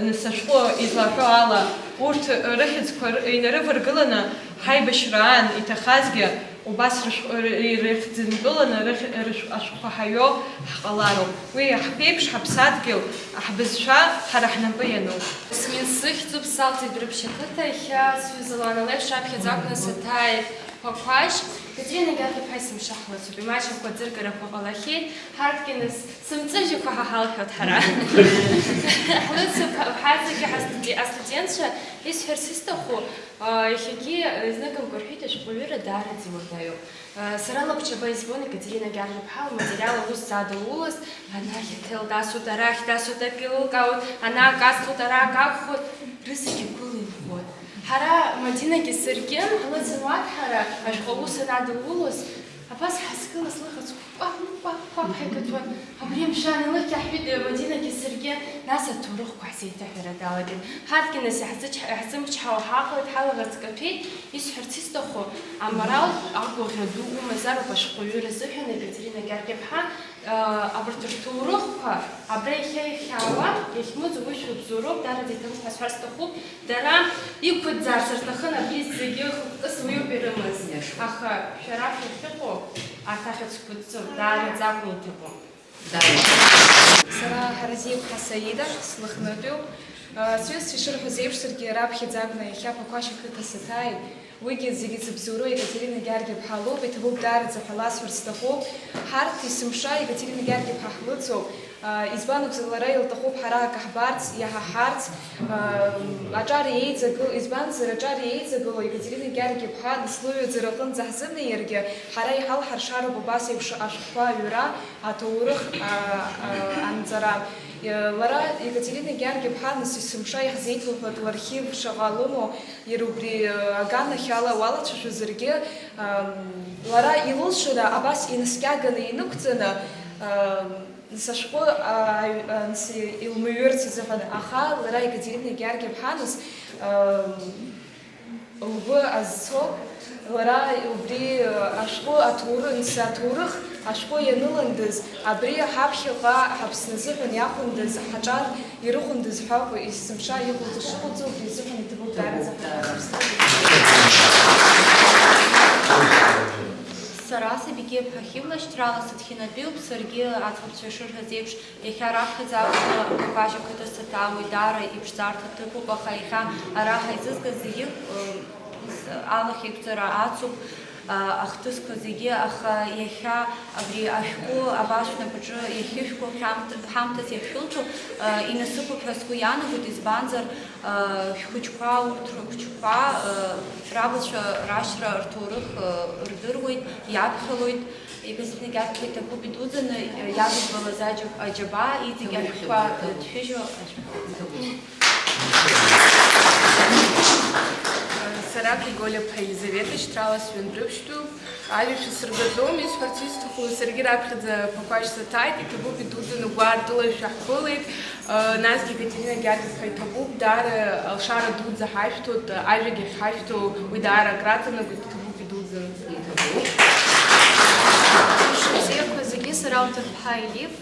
нас ашәҟәы излаҳәо ала, урҭ рыхьӡқәа р-, инарываргыланы ҳаибашьраан иҭахазгьы убас рышә-, р-, р-, ирыхьӡынтәыланы рыхь-, рышә-, ашәҟәқәа ҳаҩо ҳҟалароуп. Уи ҳԥеиԥш, ҳаԥсадгьыл, ҳбызшәа ҳара ҳнапы иануп. Смин сыхьӡуп, салҵит Дәрыԥшь ақыҭа, иахьа сҩыза Лана леиԥш раԥхьаӡа акәны саҭааит. Ԥақәашь, Катерина Георги-иԥҳа есымша ҳлыцуп, имаҷымкәа аӡыргарақәа ҟалахьеит, ҳарҭгьы нас сымҵәыжәҩақәа ҳа ҳалҳәоит ҳара. Ҳлыцуп, ҳа-, ҳазегьы ҳастуде-, астудентцәа, исҳәарц исҭаху, а, иахьагьы, а, изныкымкәа рҳәеит, ашәҟәыҩыра даараӡа иуадаҩуп. А, сара лабҿаба избон Екатерина Георги-иԥҳа лматериал аус задылулаз, анахь аҭел дасуеит, арахь дасуеит, акы еилылкаауеит, ана акы асҭоит, ара акы акәхоит, рызегьы гәыла инхоит. Ҳара Мадинагьы саргьы ҳлыцын уа ҳара, ашәҟәы аус анадылулоз, абас ҳазгылаз лыхаҵкы кәаԥ-кәаԥ-кәаԥ ҳаигатәуан. Абри, мшәан, илыхьаҳәит Мадинагьы саргьы, нас аҭоурыхқәа ҳзеиҭаҳәара далагеит. Ҳарҭгьы нас иаҳзыч-, иаҳзымчҳауа ҳаҟалеит, ҳалагаҵкаҭәеит, исҳәарц исҭаху, аморал агәаӷьра ду умазароуп ашәҟәыҩҩы рзыҳәан, Екатерина Георги-иԥҳа. Абарҭ рҭоурыхқәа абра иахьа иахьаауа, иахьмыӡуа уи шәыбзоуроуп, даараӡа иҭабуп ҳәа сҳәар сҭахуп. Дара иқәыӡӡаарц рҭахын абри зегьы хықәкыс уиоуп ирымаз. Аха шәара шәахьыҟоу арҭ ахьӡқәа ҵәы даараӡа акәны иҭабуп. Сара Ҳаразиа-иԥҳа Саида, слыхнытәиуп. Сҩызцәа ишырҳәаз еиԥш, саргьы раԥхьаӡа акәны иахьа Ԥақәашь ақыҭа саҭааит. Уигьы зегьы дзыбзоуроу Екатерина Георги-иԥҳа лоуп, иҭабуп даараӡа ҳәа ласҳәарц сҭахуп. Ҳарҭ есымша Екатерина Георги-иԥҳа ҳлыцуп. А, избан акәзар, лара илҭахуп ҳара акы ҳбарц, иаҳаҳарц, а, аҿар еиҵагыл-, избанзар, аҿар еиҵагылоу Екатерина Георги-иԥҳа нас лыҩаӡара аҟынӡа ҳзымнеиргьы, ҳара иҳалҳаршароуп убас еиԥш ашәҟәқәа аҩра, аҭоурых, а, а, анҵара. Лара, Екатерина Георги-иԥҳа, нас есымша иаҳзеиҭалҳәоит лархив шаҟа лымоу, Иара убри, э, аганахьала уалацәажәозаргьы, ам, лара илылшара абас инаскьаганы инықәҵаны, ам, нас ашәҟәы, а, аҩ-, а, нас илмыҩырц изыҳәан, аха лара Екатерина Георги-иԥҳа нас, ам, лгәы азцо, лара убри, э, ашәҟәы аҭоуры-, нас аҭоурых ашәҟәы ианыландаз, абри ҳаԥхьаҟа ҳаԥсны азыҳәан иахәындаз ҳаҿар ирыхәындаз ҳәа акәу, есымша иҟоу дышыҟоуҵо, убри азыҳәан иҭабуп даараӡа ҳәа. Сара Сабике-иԥҳа Хьыбла шьҭрала сыдхьынатәиуп, саргьы аӡӷабцәа ишырҳәаз еиԥш, иахьа раԥхьаӡа акәны Ԥақәашь ақыҭа саҭаауеит, даара иԥшӡарҭа ҭыԥуп, аха иахьа ара ҳаизызгаз зегьы, ы, алахь еиқәҵара ацуп. А, ахҭысқәа зегьы, аха иахьа абри ашәҟәы абас шәнапаҿы иахьышәку, ҳамҭ-, ҳамҭас иахьшәылҵо, а, инасыԥуп ҳәа сгәы иаанагоит, избанзар, а, шәхәыҷқәа, урҭ рыхәыҷқәа, а, рабацәа рашьра рҭоурых, а, рдыруеит, иаԥхьалоит. Егазиҭ Нагиаԥҳа иҭабуп идуӡӡаны, а, иадыдбалаз аџьаб-, аџьабаа, иҵегь ашәҟәқәа, а, ҭшәыжьуа ашәҟәқәа. Сара Григолиа-ԥҳа Елизавета, шьҭрала сҩынтәрыԥштәуп. Ажәа шәасыргаӡом, исҳәарц исҭаху, саргьы раԥхьаӡа Ԥақәашь саҭааит, иҭабуп идуӡӡаны гәаартыла шәаҳԥылеит. Насгьы Екатерина Георги-иԥҳа иҭабуп, даара алшара дуӡӡа ҳашәҭоит, ажәагьы ахьҳашәҭо уи даара акраҵанакуеит, иҭабуп идуӡӡаны. Иҭабуп. Шәыбзиақәа зегьы, сара Уҭырԥҳа Елиф,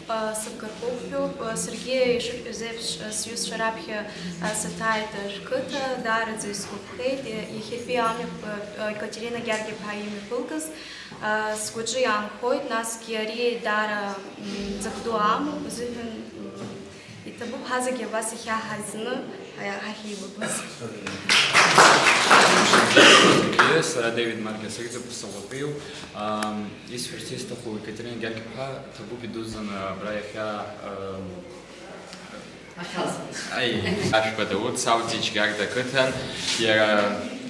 сыбгартәуп ҳәоуп, саргьы ишышәҳәаз еиԥш, сҩызцәа раԥхьа саҭааит шәқыҭа, даараӡа исгәаԥхеит, иахьатәи амҩа Екатерина Георги-иԥҳа имҩаԥылгаз. Сгәаҿы иаанхоит, насгьы ари даара, м, ҵак ду амоуп, азыҳәан, м, иҭабуп ҳазегьы абас иахьа ҳазны, ҳа-, ҳахьеибабаз. Сара Дэвид Маркиа сыхьӡуп, саҟәатәиуп. Ам, исҳәарц исҭаху, Екатерина Георги-иԥҳа, ҭабуп идуӡӡаны абра иахьа, ам, Ахьазгоз. Аи, Ашәба Дауҭ, Сауҭ Џьгьарда ақыҭан, иара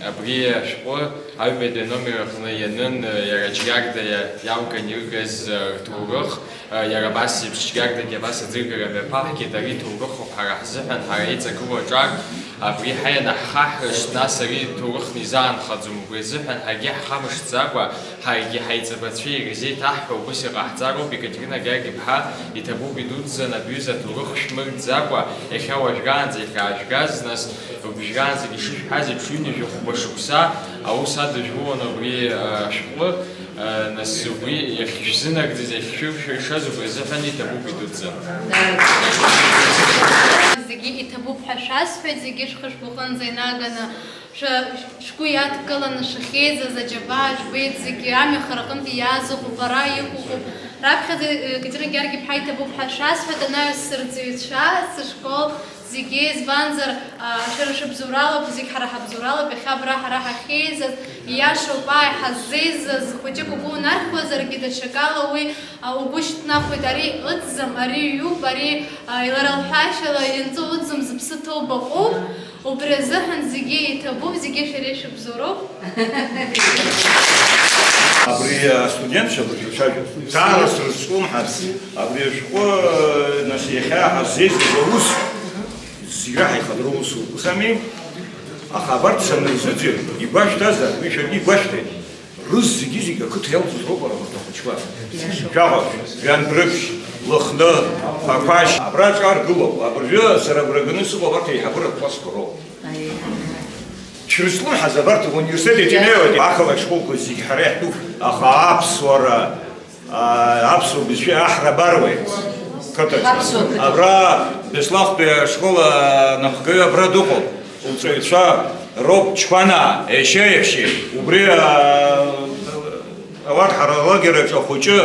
абри ашәҟәы аҩбатәи аномер аҟны ианын, иара Џьгьарда иа-, иалган иргаз, э, рҭоурых, э, иара абас еиԥш Џьгьардагьы абас аӡыргара мҩаԥаҳгеит, ари ҭоурыхуп ҳара ҳзыҳәан, ҳара иҵагылоу аҿар, абри ҳаианаҳхаҳрышт, нас ари ҭоурыхны изаанхаӡом, убри азыҳәан ҳаргьы ҳхамышҭӡакәа, ҳаргьы ҳаиҵбацәа ирзеиҭаҳҳәо убыс иҟаҳҵароуп, Екатерина Георги-иԥҳа, иҭабуп идуӡӡан абҩыза аҭоурых шәмырӡӡакәа, иахьа уажәраанӡа иахьаажәгаз, нас уажәраанӡагьы ишышәҳәаз еиԥш, ҩынҩажәи хәба шықәса аус адыжәуан абри, а, ашәҟәы, а, нас убри иахьышәзынагӡаз, иахьшәыршәыршаз убри азыҳәан иҭабуп идуӡӡан. Зегьы иҭабуп ҳәа шәасҳәеит, зегьы шәхы шәгәаҟынӡа инаганы, Шәа-, шәгәы иадкыланы шәахьеизаз аџьабаа жәбеит зегьы, амҩа хара аҟынтәи иааз ыҟоуп, ара иҟоуп. Раԥхьаӡа, э, Екатерина Георги-иԥҳа иҭабуп ҳәа шәасҳәеит, анаҩс сырҵаҩцәа, сышкол зегьы, избанзар, а, шәара шәыбзоуралоуп, зегь ҳара ҳабзоуралоуп, иахьа абра ҳара ҳахьеизаз, ииашоуп, ааи, ҳаззеизаз, хәыҷык угәы унархьуазаргьы, даҽакала уи, а, угәы шьҭнахуеит, ари ыӡӡам, ари ҩуп, ари, а, иларалҳәашьала ианҵоу ыӡӡам, зыԥсы ҭоу баҟоуп. Убри азыҳәан зегьы иҭабуп, зегьы шәара ишәыбзоуроуп. Абри астудентцәа абыржәы цәажәоит. Даара срызҿлымҳарц, абри ашәҟәы, нас, иахьа ҳаззеизгаз аус, зегь раҳа ихадроу усуп, ус ами? Аха абарҭ санырзыӡырҩ, игәашәҭазар, уи шәаргьы игәашәҭеит. Рыз зегьы-зегь ақыҭа иалҵыз роуп ара абарҭ ахәыҷқәа. Шәаҟа, Жәандрыԥшь, Лыхны, Ԥақәашь, абра аҿар гылоуп. Абыржәы сара агәра ганы сыҟоу абарҭ аиҳабыратә классқәа роуп. Шәрызҿлымҳаз абарҭ ауниверситет иҭинеиуеит. Ақалақь школқәа зегь ҳара иаҳтәуп, аха аԥсуара, аа, аԥсуа бызшәа аҳра абаруеит. Қыҭаҿы. Аԥсуа қыҭа. Абра Беслахтәи ашкол анапхгаҩы абра дыҟоуп. Лҵаҩцәа роуп Чқәанаа, ешьеи-еԥшьеи. Убри, аа, ауат ҳара алагераҿы ахәыҷы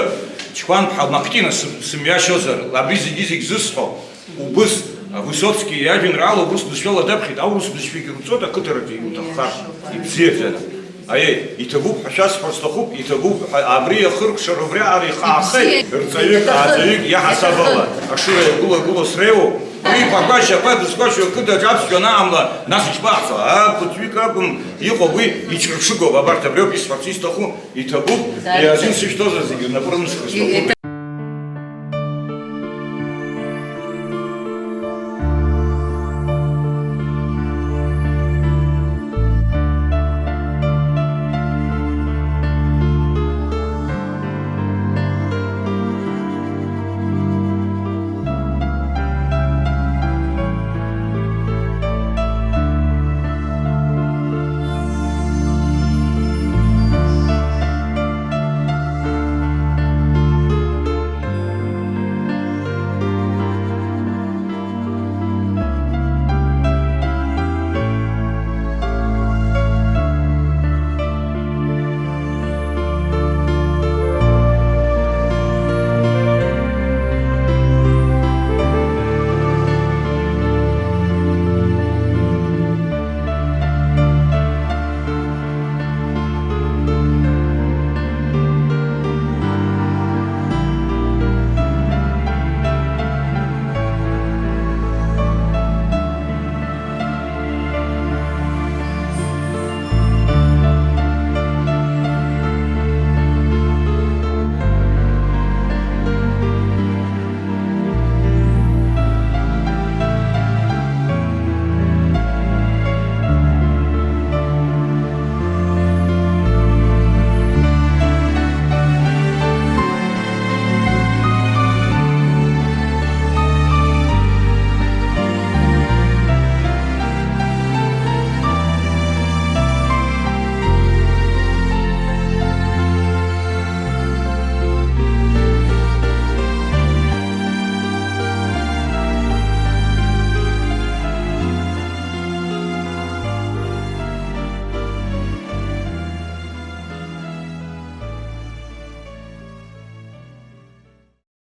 Чқәанԥҳа Мактина сым-, сымҩашьозар, абри зегьы-зегь зысҳәо, убыс, Высоцки иажәеинраала урыс бызшәала даԥхьеит, аурыс бызшәагьы рҵоит ақыҭараҿы иуҭаххар, ибзиаӡаны. Аиеи, иҭабуп ҳәа шәасҳәар сҭахуп, иҭабуп ҳәа, абри ахыркәшара убриаҟара ихаахеит. Ибзиа. Рҵаҩык, иҭахын. Ааӡаҩык иаҳасабала, ашыра иагәыла-гәыла среиуоуп. Уи Ԥақәашь аԥа дызқәашьуа ақыҭаҿы аԥсшәа анаамла, нас ишԥаҟаҳҵо? Аа, ԥыҭҩык акәым иҟоу, уи иҿырԥшыгоуп, абарҭ абриоуп исҳәарц исҭаху, иҭабуп, азин сышәҭозар зегьы рнапы рымсхыр сҭахуп.